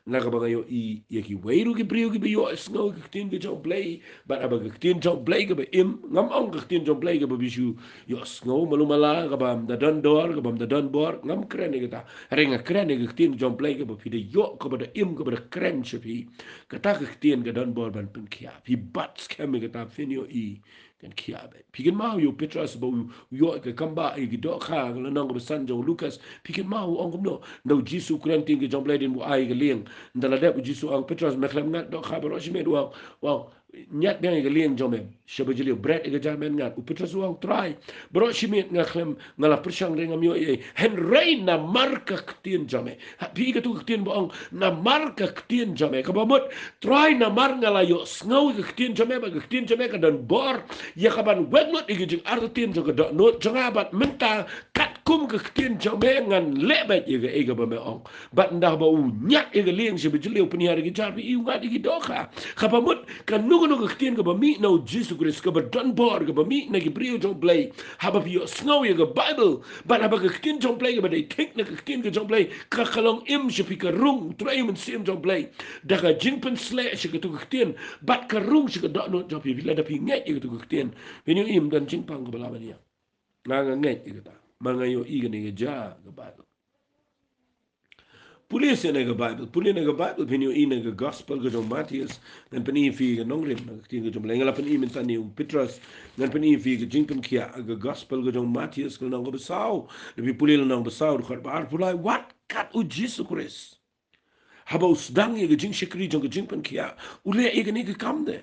na kaba nga ïohi ïa kiwei ruh ki briew kiba ïohsngew ïa ka ktien ka jong U Blei. Bad haba ka ktien jong U Blei kaba im, ngam ong ka ktien jong U Blei kaba phi shu ïohsngew malu mala, kaba ym da don dor, kaba ym da don bor, ngam kren ïa kata. Hynrei nga kren ïa ka ktien jong U Blei kaba phi da ïoh, kaba da im, kaba da kren sha phi. Kata ka ktien ka don bor ban pynkhiah. Phi bat skhem ïa kata, phin ïohi kan khiah beit. Phi kynmaw ïa u Petros ba u ïoh ïa ka kambah ïa ki dohkha, ka lynnong kaba san jong u Lukas. Phi kynmaw u ong kumno? Ynda u Jisu u kren ktien ka jong U Blei, dei ban ai ïa ka lieng. Ynda la dep, u Jisu u ong: Petros, me khlem ngat dohkha baroh shi miet? U ong, u ong: Ñiad biang ïa ka lieng jong me sha bajyliew, bret ïa ka jar, men ngat. U Petros u ong: Trai, baroh shi miet nga khlem, nga la pyrshang hynrei ngam ïoh ei ei, hynrei namar ka ktien jong me. Ha, phi i kato ka ktien ba ong, namar ka ktien jong me. Kaba mut, Trai, namar nga la ïohsngew ïa ka ktien jong me, bad ka ktien jong me ka don bor ïa ka ban weng lut ïa ka jingartatien jong ka dohnud jong nga, bad mynta katkum ka ktien jong me ngan leh beit ïa kaei kaba me ong. Bad ynda ba u ñiad ïa ka lieng sha bajyliew, pynhiar ïa ka jar, phi i u ngat ïa ki dohkha. Kaba mut, kano kano ka ktien kaba mih na u Jisu Khrist, kaba don bor, kaba mih na ki briew jong U Blei, haba phi ïohsngew ïa ka Baibl, bad haba ka ktien jong U Blei kaba dei thik na ka ktien ka jong U Blei ka, ka long im sha phi, ka rung, U Trai, U Mynsiem jong U Blei, da ka jingpynsleh sha kato ka ktien, bad ka rung sha ka dohnud jong phi, phi, lada phi ngeit ïa kato ka ktien, phin ïohi ym don jingpang kaba lah ban ïa. Nga, nga ngeit ïa kata. Ma nga ïohi kane ka jia ka Baibl. Pule sa na ka Baibl, pule na ka Baibl, phin ïohi na ka Gospel ka jong u Mathaios. Ngan pyni ïa phi ka nongrim na ka ktien ka jong U Blei. Nga la pyni mynta na u Petros, ngan pyni ïa phi ka jingpynkhiah, ka Gospel ka jong u Mathaios, ka lynnong kaba saw. Lada phi pule lynnong ba saw, dkhot ba arphew lai, wat kat u Jisu Khrist, haba u sdang ïa ka jingshakri jong ka jingpynkhiah, u leh ïa kane ka kam de.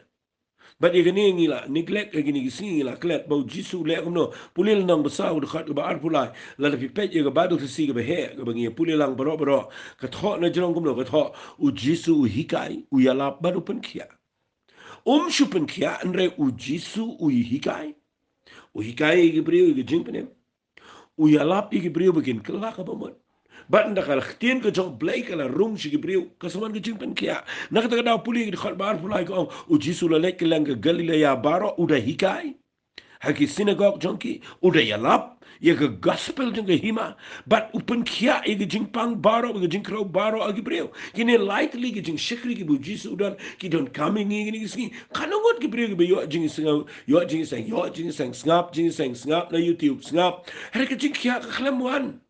Bad ïa kane ngi la neglect, ïa kine ki sngi ngi la klet ba u Jisu u leh kumno. Pule lynnong ba saw, dkhot kaba arphew lai. Lada phi peit ïa ka Baibl Khasi kaba heh, kaba ngi pule lang baroh baroh, ka thoh na jrong kumno? Ka thoh, u Jisu u hikai, u ïalap bad u pynkhiah. Um shu pynkhiah, hynrei u Jisu u hikai. U hikai ïa ki briew ïa ka jingpynim. U ïalap ïa ki briew ba kin kylla kaba mut. Bad ynda ka ktien ka jong U Blei ka la rung sha ki briew, ka sa wan ka jingpynkhiah. Na kata ka daw, pule ïa ka dkhot ba arphew lai, ka ong, u Jisu u la leit kylleng ka Galilaia baroh, u da hikai ha ki synagog jong ki, u da ïalap ïa ka Gospel jong ka hima, bad u pynkhiah ïa ka jingpang baroh, ka jingkhrew baroh ha ki briew. Kine lai tylli ki jingshakri kiba u Jisu u don, ki donkam ïa ngi kine ki sngi. Katno ngut ki briew kiba ïoh jingsngew, ïoh jingseng, ïoh jingseng, sngap jingseng, sngap na YouTube, sngap. Hynrei ka jingkhiah ka khlem wan.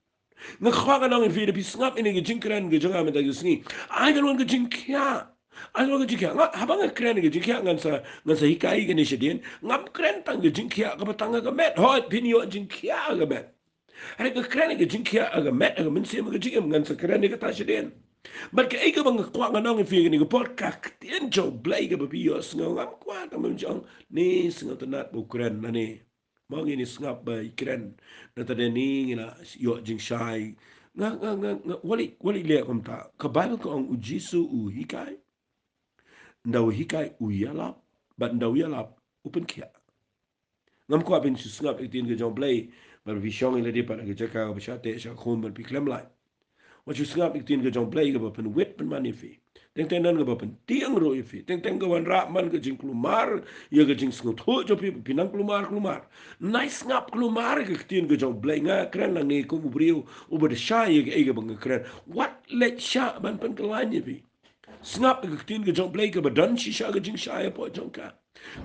Nga kwah ngan ong ïa phi, lada phi sngap ïa kine ki jingkren ka jong nga mynta ki sngi, ai ka long ka jingkhiah. Ai ka long ka jingkhiah. Nga, haba nga kren ïa ka jingkhiah, ngan sa, ngan sa hikai kane shadien. Ngam kren tang ka jingkhiah kaba tang ha ka met. Hooid, phin ïoh jingkhiah ha ka met. Hynrei nga kren ïa ka jingkhiah ha ka met, ha ka mynsiem, ha ka jingim, ngan sa kren ïa kata shadien. Bad kaei kaba nga kwah ngan ong ïa phi kane ka por, ka ktien jong U Blei kaba phi ïohsngew, ngam kwah tang ban jong, ne sngewtynnat ba u kren lane, ma ngi ne sngap ba i kren, nangta de ne ngi la ïoh jingshai. Nga, nga, nga, nga, wat leh, wat leh kumta. Ka Baibl ka ong u Jisu u hikai. Ynda u hikai u ïalap, bad ynda u ïalap u pynkhiah. Ngam kwah phin shu sngap ïa ka ktien ka jong U Blei bad phi shong ïa lade pat ha ka jaka kaba shah teh shah khum bad phi khlem lait. Wat shu sngap ïa ka ktien ka jong U Blei kaba pynwit pynman ïa phi. Teng teng don kaba pyntieng ruh ïa phi. Teng teng ka wanrah man ka jingkulmar ïa ka jingsngewthuh jong phi, phi nang kulmar kulmar. Nai sngap kulmar ïa ka ktien ka jong U Blei. Nga kren lang ne kum u briew uba da shai ïa kaei kaba nga kren. Wat leit shah ban pynkylla ïa phi. Sngap ïa ka ktien ka jong U Blei kaba don shisha ka jingshai hapoh jong ka.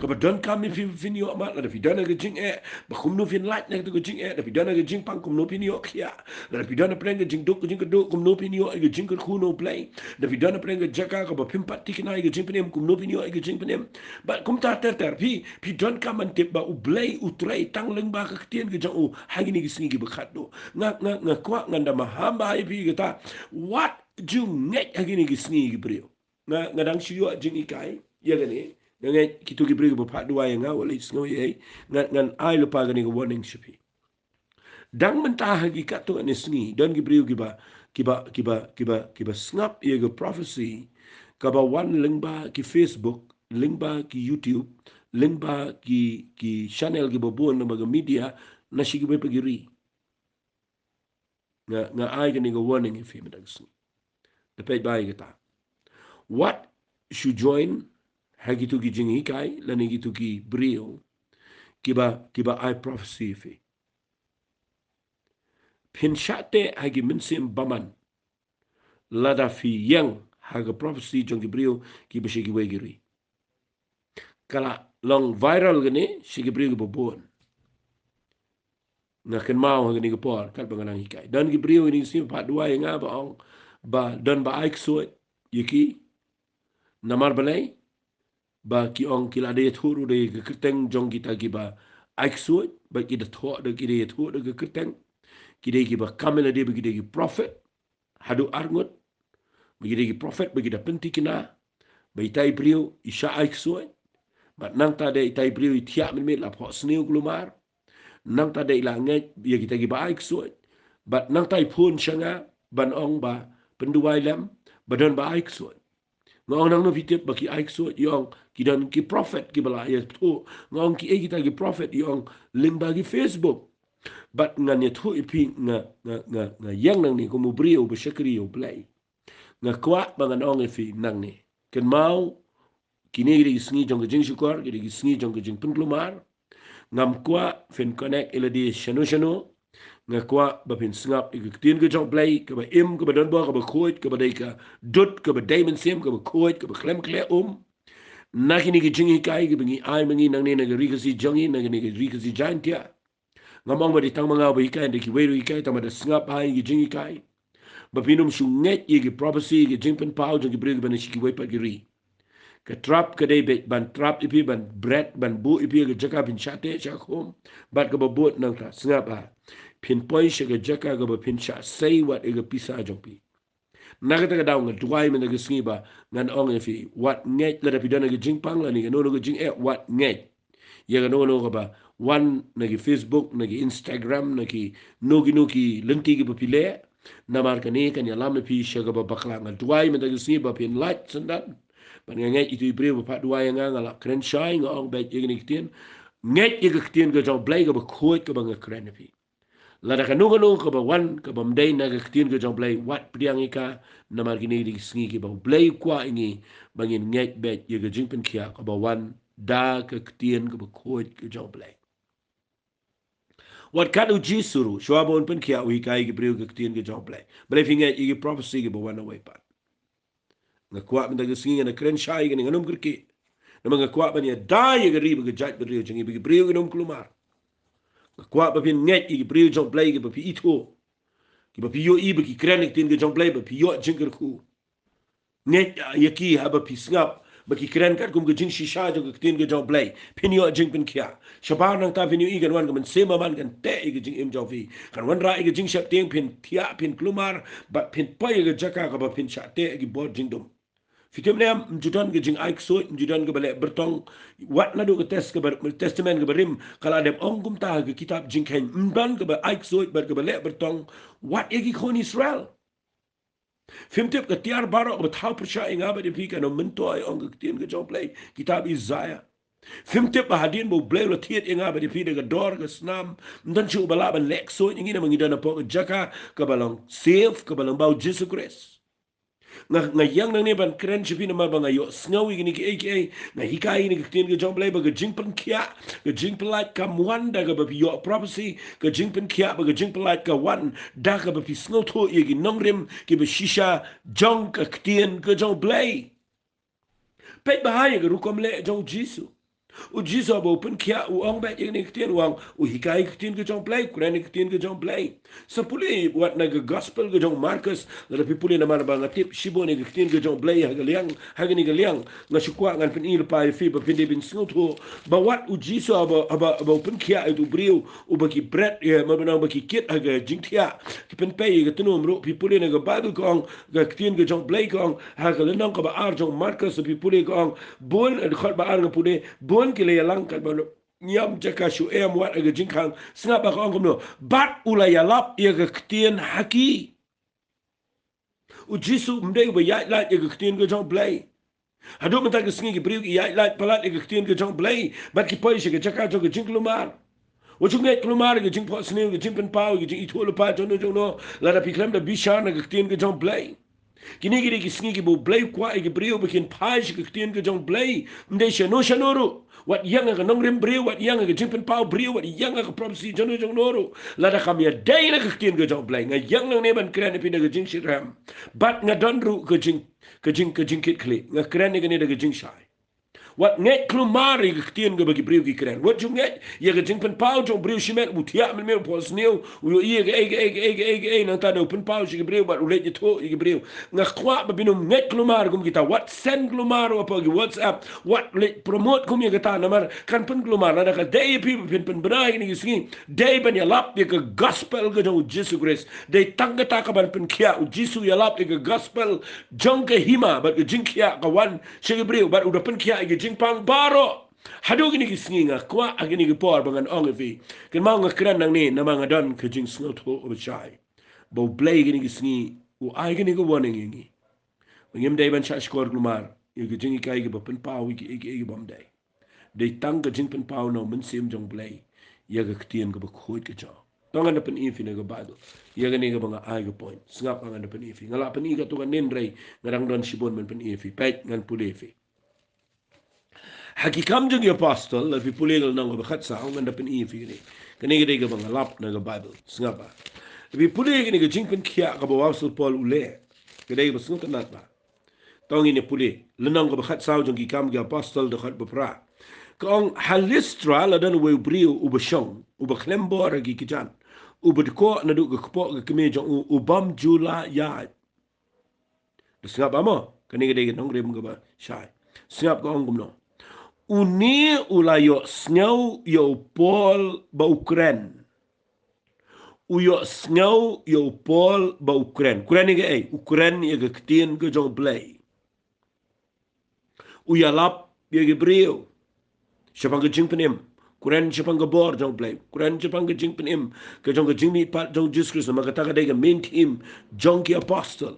Kaba donkam ïa phi ba phin ïoh mad, lada phi don ha ka jingeh, ba kumno phin lait na kata ka jingeh, lada phi don ha ka jingpang kumno phin ïoh khiah, lada phi don hapdeng ka jingduk ka jingkyrduh kumno phin ïoh ïa ka jingkyrkhu na U Blei, lada phi don hapdeng ka jaka kaba phim pat thikna ïa ka jingpynim kumno phin ïoh ïa ka jingpynim. Bad kumta ter ter, phi, phi donkam ban tip ba U Blei u trei tang lyngba ka ktien ka jong u ha kine ki sngi kiba khatduh. Nga, nga, nga kwah ngan da maham bha ïa phi kata. Wat ju ngeit ha kine ki sngi ki briew. Nga, nga dang shu ïoh jinghikai ïa kane. Nga ngeit kito ki briew kiba phah duwai ïa nga, wat leit sngew ïa ei. Nga, ngan ai lypa kane ka warning sha phi. Dang mynta ha ki katto katne sngi, don ki briew kiba kiba, kiba, kiba, kiba sngap ïa ka prophecy kaba wan lyngba ki Facebook, lyngba ki YouTube, lyngba ki, ki channel kiba bun, lyngba ka media, na shi kiwei pat ki ri. Nga, nga ai kane ka warning ïa phi mynta ka sngi. Da peit bha ïa kata. Wat shu join ha kito ki jinghikai lane kito ki briew kiba, kiba ai prophecy ïa phi. Phin shah teh ha ki mynsiem bymman lada phi ïeng ha ka prophecy jong ki briew kiba sha kiwei ki ri. Ka la long viral kane sha ki briew kiba bun. Nga kynmaw ha kane ka por katba nga nang hikai, don ki briew ha kine ki sngi ba phah duwai ïa nga ba ong ba don ba ai ksuid ïa ki. Namar balei? Ba ki ong ki la dei ïathuh ruh da ka kyrteng jong kita kiba ai ksuid, ba ki da thoh da, ki dei ïathuh da ka kyrteng. Ki dei kiba kam ïalade ba ki dei ki prophet haduh arngut, ba ki dei ki prophet, ba ki da pynthikna ba itai i briew i shah ai ksuid. Bad nangta de itai i briew i thiah mynmiet, la phohsniew kulmar. Nangta de i la ngeit ïa kita kiba ai ksuid. Bad nangta i phone sha nga ban ong ba pynduwai lem, ba don ba ai ksuid. Nga ong, nangno phi tip ba ki ai ksuid? I ong, ki don ki prophet kiba la ïathuh. Nga ong, kiei kita ki prophet? I ong, lyngba ki Facebook. Bad ngan ïathuh ïa phi, nga, nga, nga, nga ïeng nangne kum u briew ba shakri ïa U Blei. Nga kwah ba ngan ong ïa phi nangne. Kynmaw, kine ki dei ki sngi jong ka jingshukor, ki dei ki sngi jong ka jingpynkulmar. Ngam kwah phin connect ïalade shano shano. Nga kwah ba phin sngap ïa ka ktien ka jong U Blei, kaba im, kaba donbor, kaba khuid, kaba dei ka dud, kaba dei mynsiem, kaba khuid, kaba khlem khleh um. Na kine ki jinghikai kiba ngi ai ma ngi nangne na ka Ri Khasi jong ngi, na kine ki Ri Khasi Jaiñtia. Ngam ong ba dei tang ma nga ba hikai, dei kiwei ruh hikai, tang ba da sngap ha ïa ki jinghikai. Ba phin ym shu ngeit ïa ki prophecy, ïa ki jingpynpaw jong ki briew kiba na shi kiwei pat ki ri. Ka trap ka dei beit ban trap ïa phi, ban bret, ban buh ïa phi ha ka jaka phin shah teh shah khum bad kaba bud. Nangta sngap ha, phin poi sha ka jaka kaba phin shah sei wat ïa ka pisa jong phi. Na kata ka daw nga duwai mynta ka sngi ba ngan ong ïa phi, wat ngeit, lada phi don ha ka jingpang lane kano kano ka jingeh, wat ngeit ïa kano kano kaba wan na ki Facebook, na ki Instagram, na kino kino ki lynti kiba phi leh. Namar kane kan ïalam ïa phi sha kaba bakla. Nga duwai mynta ka sngi ba phin lait syndon. Bad nga ngeit ito i briew ba phah duwai ïa nga, nga la kren shai, nga ong beit ïa kane ka ktien. Ngeit ïa ka ktien ka jong U Blei kaba khuid kaba nga kren ïa phi. Lada kano kano kaba wan kaba ym dei na ka ktien ka jong U Blei, wat pdiang ïa ka. Namar kine ki dei ki sngi kiba U Blei u kwah ïa ngi ba ngin ngeit beit ïa ka jingpynkhiah kaba wan da ka ktien kaba khuid ka jong U Blei. Wat kat U Jisu ruh, shuwa ba un pynkhiah, u hikai ki briew ka ktien ka jong U Blei. Balei phi ngeit ïa ki prophecy kiba wan away pat? Nga kwah mynta ka sngi ngan kren shai, kane ngan ym kyrkieh. Namar nga kwah ban ïada ïa ka ri bad ka jaitbynriew jong ngi, ba ki briew kin ym kulmar. Nga kwah ba phin ngeit ïa ki briew jong U Blei kiba phi ithuh, kiba phi ïohi ba ki kren ïa ka ktien ka jong U Blei, ba phi ïoh jingkyrkhu. Ngeit ïa ki haba phi sngap ba ki kren katkum ka jingshisha jong ka ktien ka jong U Blei, phin ïoh jingpynkhiah. Shabar nangta phin ïohi kan wan ka mynsiem bymman kan teh ïa ka jingim jong phi. Kan wanrah ïa ka jingsheptieng, phin thiah, phin kulmar, bad phin poi ïa ka jaka kaba phin shah teh ïa ki bor jingdum. Phi tip ne em, ym ju don ka jingai ksuid, ym ju don kaba leh byrtong. Wat naduh ka test kaba, Testament kaba rim, ka la dep ong kumta ha ka kitab Jingkheiñ, ym don kaba ai ksuid bad kaba leh byrtong wat ïa ki khun Israel. Phim tip ka tiar baroh kaba thaw pyrshah ïa nga bad ïa phi, kan ym myntoi, ong ka ktien ka jong U Blei, kitab Isaiah. Phim tip ba hadien ba U Blei u la thied ïa nga bad ïa phi da ka dor ka snam, ym don shuh uba lah ban leh ksuid ïa ngi, namar ngi don hapoh ka jaka kaba long safe, kaba long ba U Jisu Khrist. Nga, nga ïeng nangne ban kren sha phi namar ba nga ïohsngew ïa kine kiei kiei. Nga hikai ïa kine ka ktien ka jong U Blei ba ka jingpynkhiah, ka jingpyllait kam wan da kaba phi ïoh prophecy, ka jingpynkhiah bad ka jingpyllait ka wan da kaba phi sngewthuh ïa ki nongrim kiba shisha jong ka ktien ka jong U Blei. Peit bha ïa ka rukom leh jong U Jisu. U Jisu haba u pynkhiah u ong beit ïa kane ka ktien, u ong, u hikai ka ktien ka jong U Blei, u kren ïa ka ktien ka jong U Blei. Sa pule wat na ka gospel ka jong u Markos, lada phi pule namar ba nga tip shibun ïa ka ktien ka jong U Blei ha ka liang, ha kane ka liang. Nga shu kwah ngan pyni lypa ïa phi ba phin dei ban sngewthuh ba wat U Jisu haba, haba, haba u pynkhiah ïa utu u briew, uba ki bret, ïa, ma ba nang ba ki kit ha ka jingthiah, ki pynpei ïa ka tnum ruh, phi pule na ka Baibl ka ong, ka ktien ka jong U Blei ka ong, ha ka lynnong kaba ar jong u Markos phi pule ka ong, bun, dkhot ba ar nga pule, bun ki la ïalang katba ngiam jaka shu em wat ha ka jingkhang, sngap ba ka ong kumno, bad u la ïalap ïa ka ktien ha ki. U Jisu um dei uba ïaid lait ïa ka ktien ka jong Blei. Haduh mynta ka sngi ki briew ki ïaid lait palat ïa ka ktien ka jong Blei bad ki poi sha ka jaka jong ka jingkulmar. Wat ju ngeit kulmar ïa ka jingphohsniew, ka jingpynpaw, ka jingithuh lypa jong no jong no, lada phi khlem da bishar na ka ktien ka jong Blei. Kine ki dei ki sngi kiba U Blei u kwah ïa ki briew ba kin phai sha ka ktien ka jong Blei. Ym dei shano shano ruh. Wat ïeng ha ka nongrim briew, wat ïeng ha ka jingpynpaw briew, wat ïeng ha ka prophecy jong no jong no ruh, lada kam ïadei na ka ktien ka jong Blei. Nga ïeng nangne ban kren ïa phi da ka jingshitrhem bad nga don ruh ka jing, ka jing, ka jingkitkhlieh. Nga kren ïa kane da ka jingshai. Wat ngeit kulmar ïa ka ktien kaba ki briew ki kren. Wat ju ngeit ïa ka jingpynpaw jong u briew shimet, u thiah mynmiet, u phohsniew, u ïohi ïa kaei kaei kaei kaei kaei, nangta da u pynpaw sha ki briew bad u leit ïathuh ïa ki briew. Nga kwah ba phin ym ngeit kulmar kum kita. Wat send kulmar hapoh ki WhatsApp, wat leit promote kum ïa kata, namar kan pynkulmar. Lada ka dei ïa phi ba phin pynbna ïa kine ki sngi, dei ban ïalap ïa ka gospel ka jong u Jisu Khrist. Dei tang kata kaban pynkhiah. U Jisu u ïalap ïa ka gospel jong ka hima bad ka jingkhiah ka wan sha ki briew bad u da pynkhiah ïa ki jingpang baroh. Haduh kine ki sngi nga kwah ha kine ki por ba ngan ong ïa phi. Kynmaw, nga kren nangne namar nga don ka jingsngewthuh bashai ba U Blei kine ki sngi u ai kane ka warning ïa ngi ba ngim dei ban shah shkor kulmar ïa ka jinghikai kaba pynpaw ïa kiei kiei kaba ym dei. Dei tang ka jingpynpaw na u Mynsiem jong U Blei ïa ka ktien kaba khuid ka jong. To ngan da pyni ïa phi na ka Baibl ïa kane kaba nga ai ka point. Sngap, ngan da pyni ïa phi. Nga lah pyni katto katne, hynrei nga dang don shibun ban pyni ïa phi. Peit, ngan pule ïa phi. Ha Ki Kam jong ki Apostol, lada phi pule ka lynnong kaba khatsaw, ngan da pyni ïa phi kane. Kane ka dei kaba nga lap na ka Baibl. Sngap bha. Lada phi pule kane ka jingpynkhiah kaba u Apostol Paul u leh, ka dei kaba sngewtynnat bha. To ngin ïa pule lynnong kaba khatsaw jong Ki Kam ki Apostol, dkhot ba phra. Ka ong, ha Listra la don uwei u briew uba shong, uba khlem bor ha ki kjat, uba dkoh naduh ka kpoh ka kmie jong u, u bym ju lah ïaid. Da sngap bha mo, kane ka dei ka nongrim kaba shai. Sngap, ka ong kumno. Une u la ïohsngew ïa u Paul ba u kren. U ïohsngew ïa u Paul ba u kren. Kren ïa kaei? U kren ïa ka ktien ka jong U Blei. U ïalap ïa ki briew shaphang ka jingpynim. Kren shaphang ka bor jong U Blei. Kren shaphang ka jingpynim ka jong ka jingmihpat jong u Jisu Khrist, namar kata ka dei ka main theme jong ki apostol.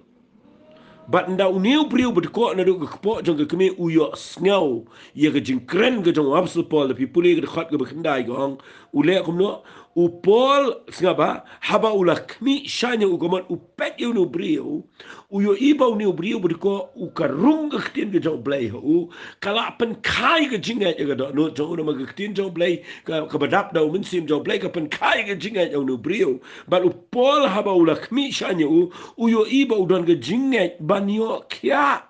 Bad ynda une u briew ba dkoh naduh ka kpoh jong ka kmie u ïohsngew ïa ka jingkren ka jong u Apostol Paul, lada phi pule ka dkhot kaba khyndai, ka ong, u leh kumno? U Paul, sngap bha, haba u la khmih shane, u, ka mut u peit ïa une u briew, u ïohi ba une u briew ba dkoh u, ka rung ka ktien ka jong U Blei ha u, ka la pynkha ïa ka jingngeit ïa ka dohnud jong u, namar ka ktien jong U Blei ka, kaba dap da u Mynsiem jong U Blei, ka pynkha ïa ka jingngeit ïa une u briew. Bad u Paul, haba u la khmih shane, u, u ïohi ba u don ka jingngeit ban ïoh khiah.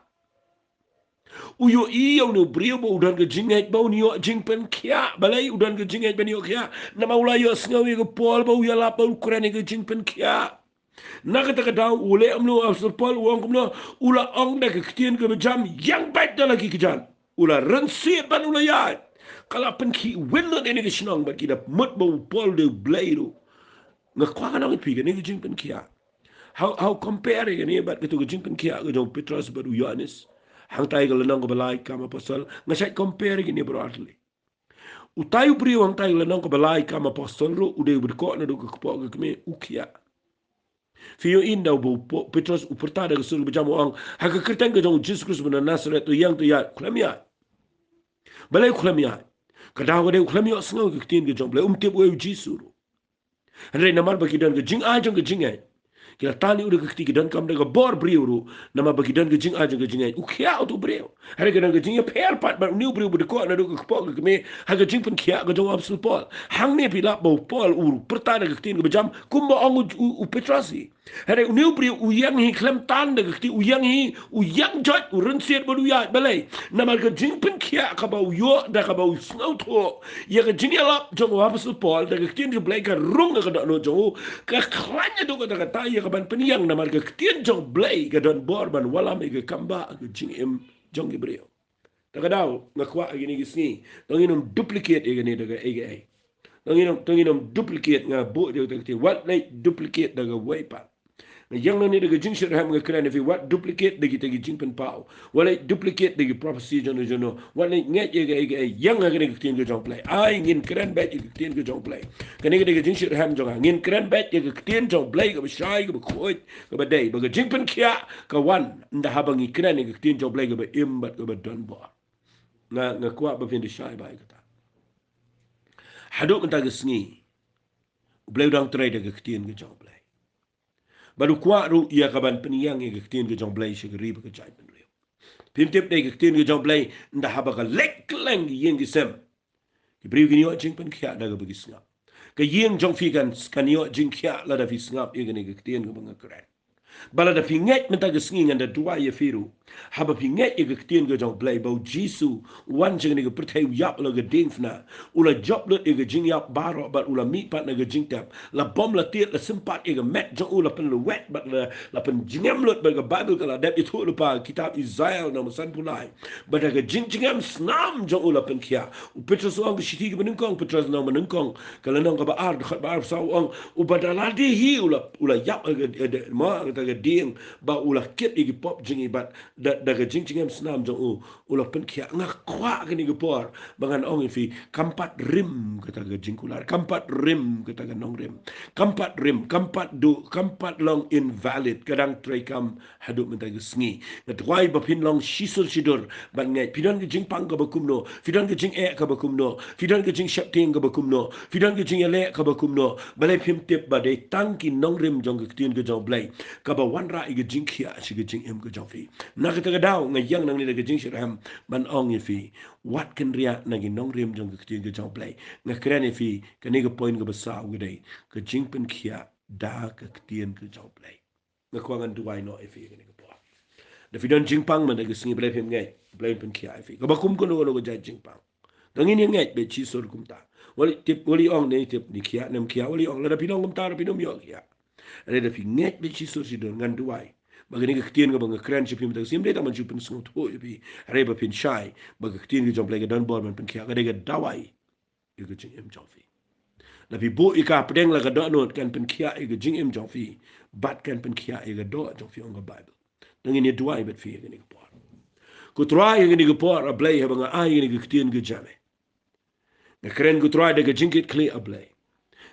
U ïohi ïa une u briew ba u don ka jingngeit ba un ïoh jingpynkhiah. Balei u don ka jingngeit ban ïoh khiah? Namar u la ïohsngew ïa ka Paul ba u ïalap, ba u kren ïa ka jingpynkhiah. Na kata ka daw u leh kumno u Apostol Paul? U ong kumno? U la ong da ka ktien kaba jam, ïeng beit da la ki kjat. U la rynsied bad u la ïaid. Ka la pynkhih win lut ïa kane ka shnong bad ki da mut ba u Paul u dei u blei ruh. Nga kwah ngan ong ïa phi kane ka jingpynkhiah. Haba, haba compare ïa kane bad kato ka jingpynkhiah ka jong u Petros bad u Ïohannes hangtai ka lynnong kaba lai Kam Apostol, nga shait compare ïa kane baroh artylli. Utai u briew hangtai ka lynnong kaba lai Kam Apostol ruh u dei uba dkoh naduh ka kpoh ka kmie, u khiah. Phi ïohi ynda uba u Po-, Petros u pyrta da ka sur kaba jam, u ong, ha ka kyrteng ka jong u Jisu Khrist uba na Nasaret, to ïeng, to ïaid. Khlem ïaid. Balei khlem ïaid? Ka daw ka dei u khlem ïohsngew ka ktien ka jong U Blei, um tip uei u Jisu ruh. Hynrei namar ba ki don ka jingai jong ka jingngeit, ki la tan ïa u da ka kti, ki donkam da ka bor briew ruh, namar ba ki don ka jingai jong ka jingngeit. U khiah uto u briew. Hynrei ka don ka jingïapher pat bad une u briew ba dkoh naduh ka kpoh ka kmie ha ka jingpynkhiah ka jong u Apostol Paul. Hangne phi lap ba u Paul u pyrta da ka ktien kaba jam kumba ong u, u, u Petros hi. Hynrei une u briew u ïeng hi khlem tan da ka kti, u ïeng hi, u ïeng joit, u rynsied bad u ïaid. Balei? Namar ka jingpynkhiah kaba u ïoh da kaba u sngewthuh ïa ka jingïalap jong u Apostol Paul da ka ktien jong U Blei ka rung ha ka dohnud jong u, ka khlaiñ haduh katta katta ïa ka ban pynïeng, namar ka ktien jong U Blei ka don bor ban wallam ïa ka kam ba ka jingim jong ki briew. Ta ka daw nga kwah ha kine ki sngi, to ngin ym duplicate ïa kane da kaei kaei. To ngin ym, to ngin ym duplicate, nga buh ïa kata ka ktien, wat leit duplicate da kawei pat. Ïa nga nangne da ka jingshitrhem nga kren ïa phi, wat duplicate da kita ki jingpynpaw. Wat leit duplicate da ki prophecy jong no jong no. Wat leit ngeit ïa ka, ïa ka, ïa nga kane ka ktien ka jong U Blei. Ai, ngin kren beit ïa ka ktien ka jong U Blei. Kane ka dei ka jingshitrhem jong nga. Ngin kren beit ïa ka ktien jong U Blei kaba shai, kaba khuid, kaba dei. Ba ka jingpynkhiah ka wan ynda haba ngi kren ïa ka ktien jong U Blei kaba im bad kaba donbor. Nga, nga kwah ba phin da shai bha ïa kata. Haduh mynta ka sngi, U Blei u dang trei da ka ktien ka jong U Blei. Bad u kwah ruh ïa ka ban pynïeng ïa ka ktien ka jong U Blei sha ka ri bad ka jaitbynriew. Phim tip, dei ka ktien ka jong U Blei, ynda haba ka leit kylleng ki ïing ki sem, ki briew kin ïoh jingpynkhiah da kaba ki sngap. Ka ïing jong phi kan, kan ïoh jingkhiah lada phi sngap ïa kane ka ktien kaba nga kren. Bad lada phi ngeit mynta ka sngi, ngan da duwai ïa phi ruh. Haba phi ngeit ïa ka ktien ka jong U Blei ba U Jisu u wan sha kane ka pyrthei, u ïap ha la ka diengphna, u la jop lut ïa ka jingïap baroh bad u la mihpat na ka jingtep, la bom, la tied, la sympat ïa ka met jong u, la pynlwet bad la, la pynjngem lut bad ka Baibl ka la dep ïathuh lypa, kitab Isaïah lynnong ba sanphew lai. Bad da ka jingjngem snam jong u la pynkhiah. U Petros u ong ka shithi kaba nyngkong, Petros lynnong ba nyngkong, ka lynnong kaba ar, dkhot ba arphew saw, u ong, uba da lade hi u la, u la ïap ha ka, ha ka, ma, ha ka dieng, ba u la kit ïa ki pop jong ngi, bad da, da ka jingjngem snam jong u, u la pynkhiah. Nga kwah kane ka por ba ngan ong ïa phi, kam pat rim kata ka jingkular, kam pat rim kata ka nongrim, kam pat rim, kam pat duh, kam pat long invalid, ka dang treikam haduh mynta ka sngi. Nga duwai ba phin long shisur shidur ban ngeit. Phi don ka jingpang kaba kumno, phi don ka jingeh kaba kumno, phi don ka jingsheptieng kaba kumno, phi don ka jingïaleh kaba kumno, balei phim tip ba dei tang ki nongrim jong ka ktien ka jong U Blei kaba wanrah ïa ka jingkhiah sha ka jingim ka jong phi. Na kata ka daw nga ïeng nangne da ka jingshitrhem ban ong ïa phi, wat kynriah na ki nongrim jong ka ktien ka jong U Blei. Nga kren ïa phi, kane ka point kaba saw ka dei ka jingpynkhiah da ka ktien ka jong U Blei. Nga kwah ngan duwai noh ïa phi kane ka por. Da phi don jingpang mynta ka sngi, balei phim ngeit U Blei un pynkhiah ïa phi? Kaba kum kano kano ka jait jingpang, to ngin ïa ngeit beit shisur kumta. Wat lei tip, wat lei ong ne tip ne khiah ne ym khiah, wat lei ong, lada phi long kumta ruh phin ym ïoh khiah. Hynrei da phi ngeit beit shisur shidur, ngan duwai ba kane ka ktien kaba nga kren sha phi mynta ka sngi ym dei tang ban shu pynsngewthuh ïa phi, hynrei ba phin shai ba ka ktien ka jong U Blei ka donbor ban pynkhiah, ka dei ka dawai ïa ka jingim jong phi. Da phi buh ïa ka hapdeng la ka dohnud, kan pynkhiah ïa ka jingim jong phi, bad kan pynkhiah ïa ka doh jong phi, ong ka Baibl. To ngin ïa duwai bad phi ïa kane ka por. Ko Trai, ïa kane ka por, A Blei, haba nga ai ïa kane ka ktien ka jong me, nga kren, ko Trai, da ka jingkitkhlieh, A Blei.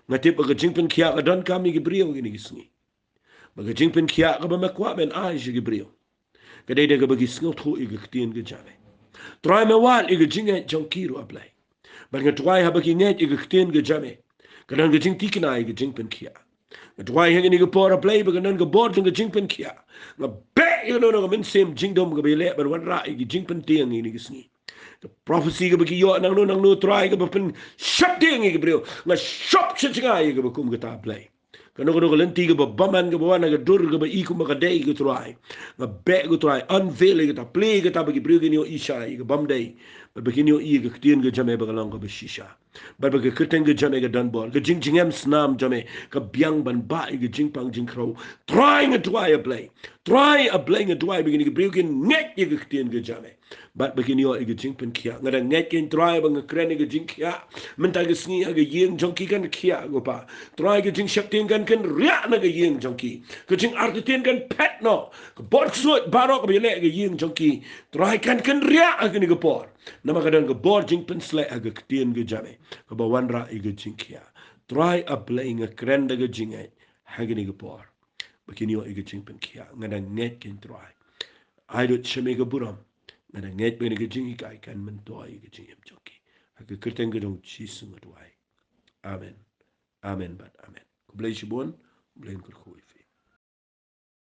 Nga tip ba ka jingpynkhiah ka donkam ïa ki briew ïa kane ka sngi. Ba ka jingpynkhiah kaba me kwah ban ai sha ki briew, ka dei da kaba ki sngewthuh ïa ka ktien ka jong me. Trai, me wad ïa ka jingngeit jong ki ruh, A Blei. Bad nga duwai haba ki ngeit ïa ka ktien ka jong me, ka don ka jingthikna ïa ka jingpynkhiah. Nga duwai ha kane ka por, A Blei, ba kan don ka bor jong ka jingpynkhiah. Nga beh ïa kano kano ka mynsiem jingdum kaba ïaleh ban wanrah ïa ka jingpyntieng ïa kane ka sngi. Ka prophecy kaba ki ïoh nangno nangno, Trai, kaba pynsheptieng ïa ki briew, nga shop sha jngai ïa kaba kum kata, A Blei. Kano kano ka lynti kaba bymman kaba wan ha ka dur kaba i kumba ka dei, ko Trai, nga beh, ko Trai, unveil ïa kata, plie ïa kata ba ki briew kin ïohi shisha ïa kaba ym dei, bad ba kin ïohi ïa ka ktien ka jong me ba ka long kaba shisha, bad ba ka kyrteng ka jong me ka donbor, ka jingjngem snam jong me ka biang ban bah ïa ka jingpang jingkhrew. Trai, nga duwai, A Blei, Trai, A Blei, nga duwai ba kine ki briew kin ngeit ïa ka ktien ka jong me, bad ba kin ïoh ïa ka jingpynkhiah. Nga dang ngeit kein, Trai, ba nga kren ïa ka jingkhiah mynta ka sngi ha ka ïing jong ki, kan khiah, ko Pa. Trai, ka jingsheptieng kan kynriah na ka ïing jong ki. Ka jingartatien kan phet noh. Ka bor ksuid baroh kaba ïaleh ha ka ïing jong ki, Trai, kan kynriah ha kane ka por. Namar ka don ka bor jingpynshlur ha ka ktien ka jong me kaba wanrah ïa ka jingkhiah. Trai, A Blei, nga kren da ka jingngeit ha kane ka por ba kin ïoh ïa ka jingpynkhiah. Nga dang ngeit kein, Trai. Ai lut sha me ka burom. Nga dang ngeit ba kane ka jinghikai kan myntoi ïa ka jingim jong ki. Ha ka kyrteng ka jong U Jisu nga duwai. Amen. Amen bad amen. Khublei shibun. Khublei, kyrkhu ïa phi.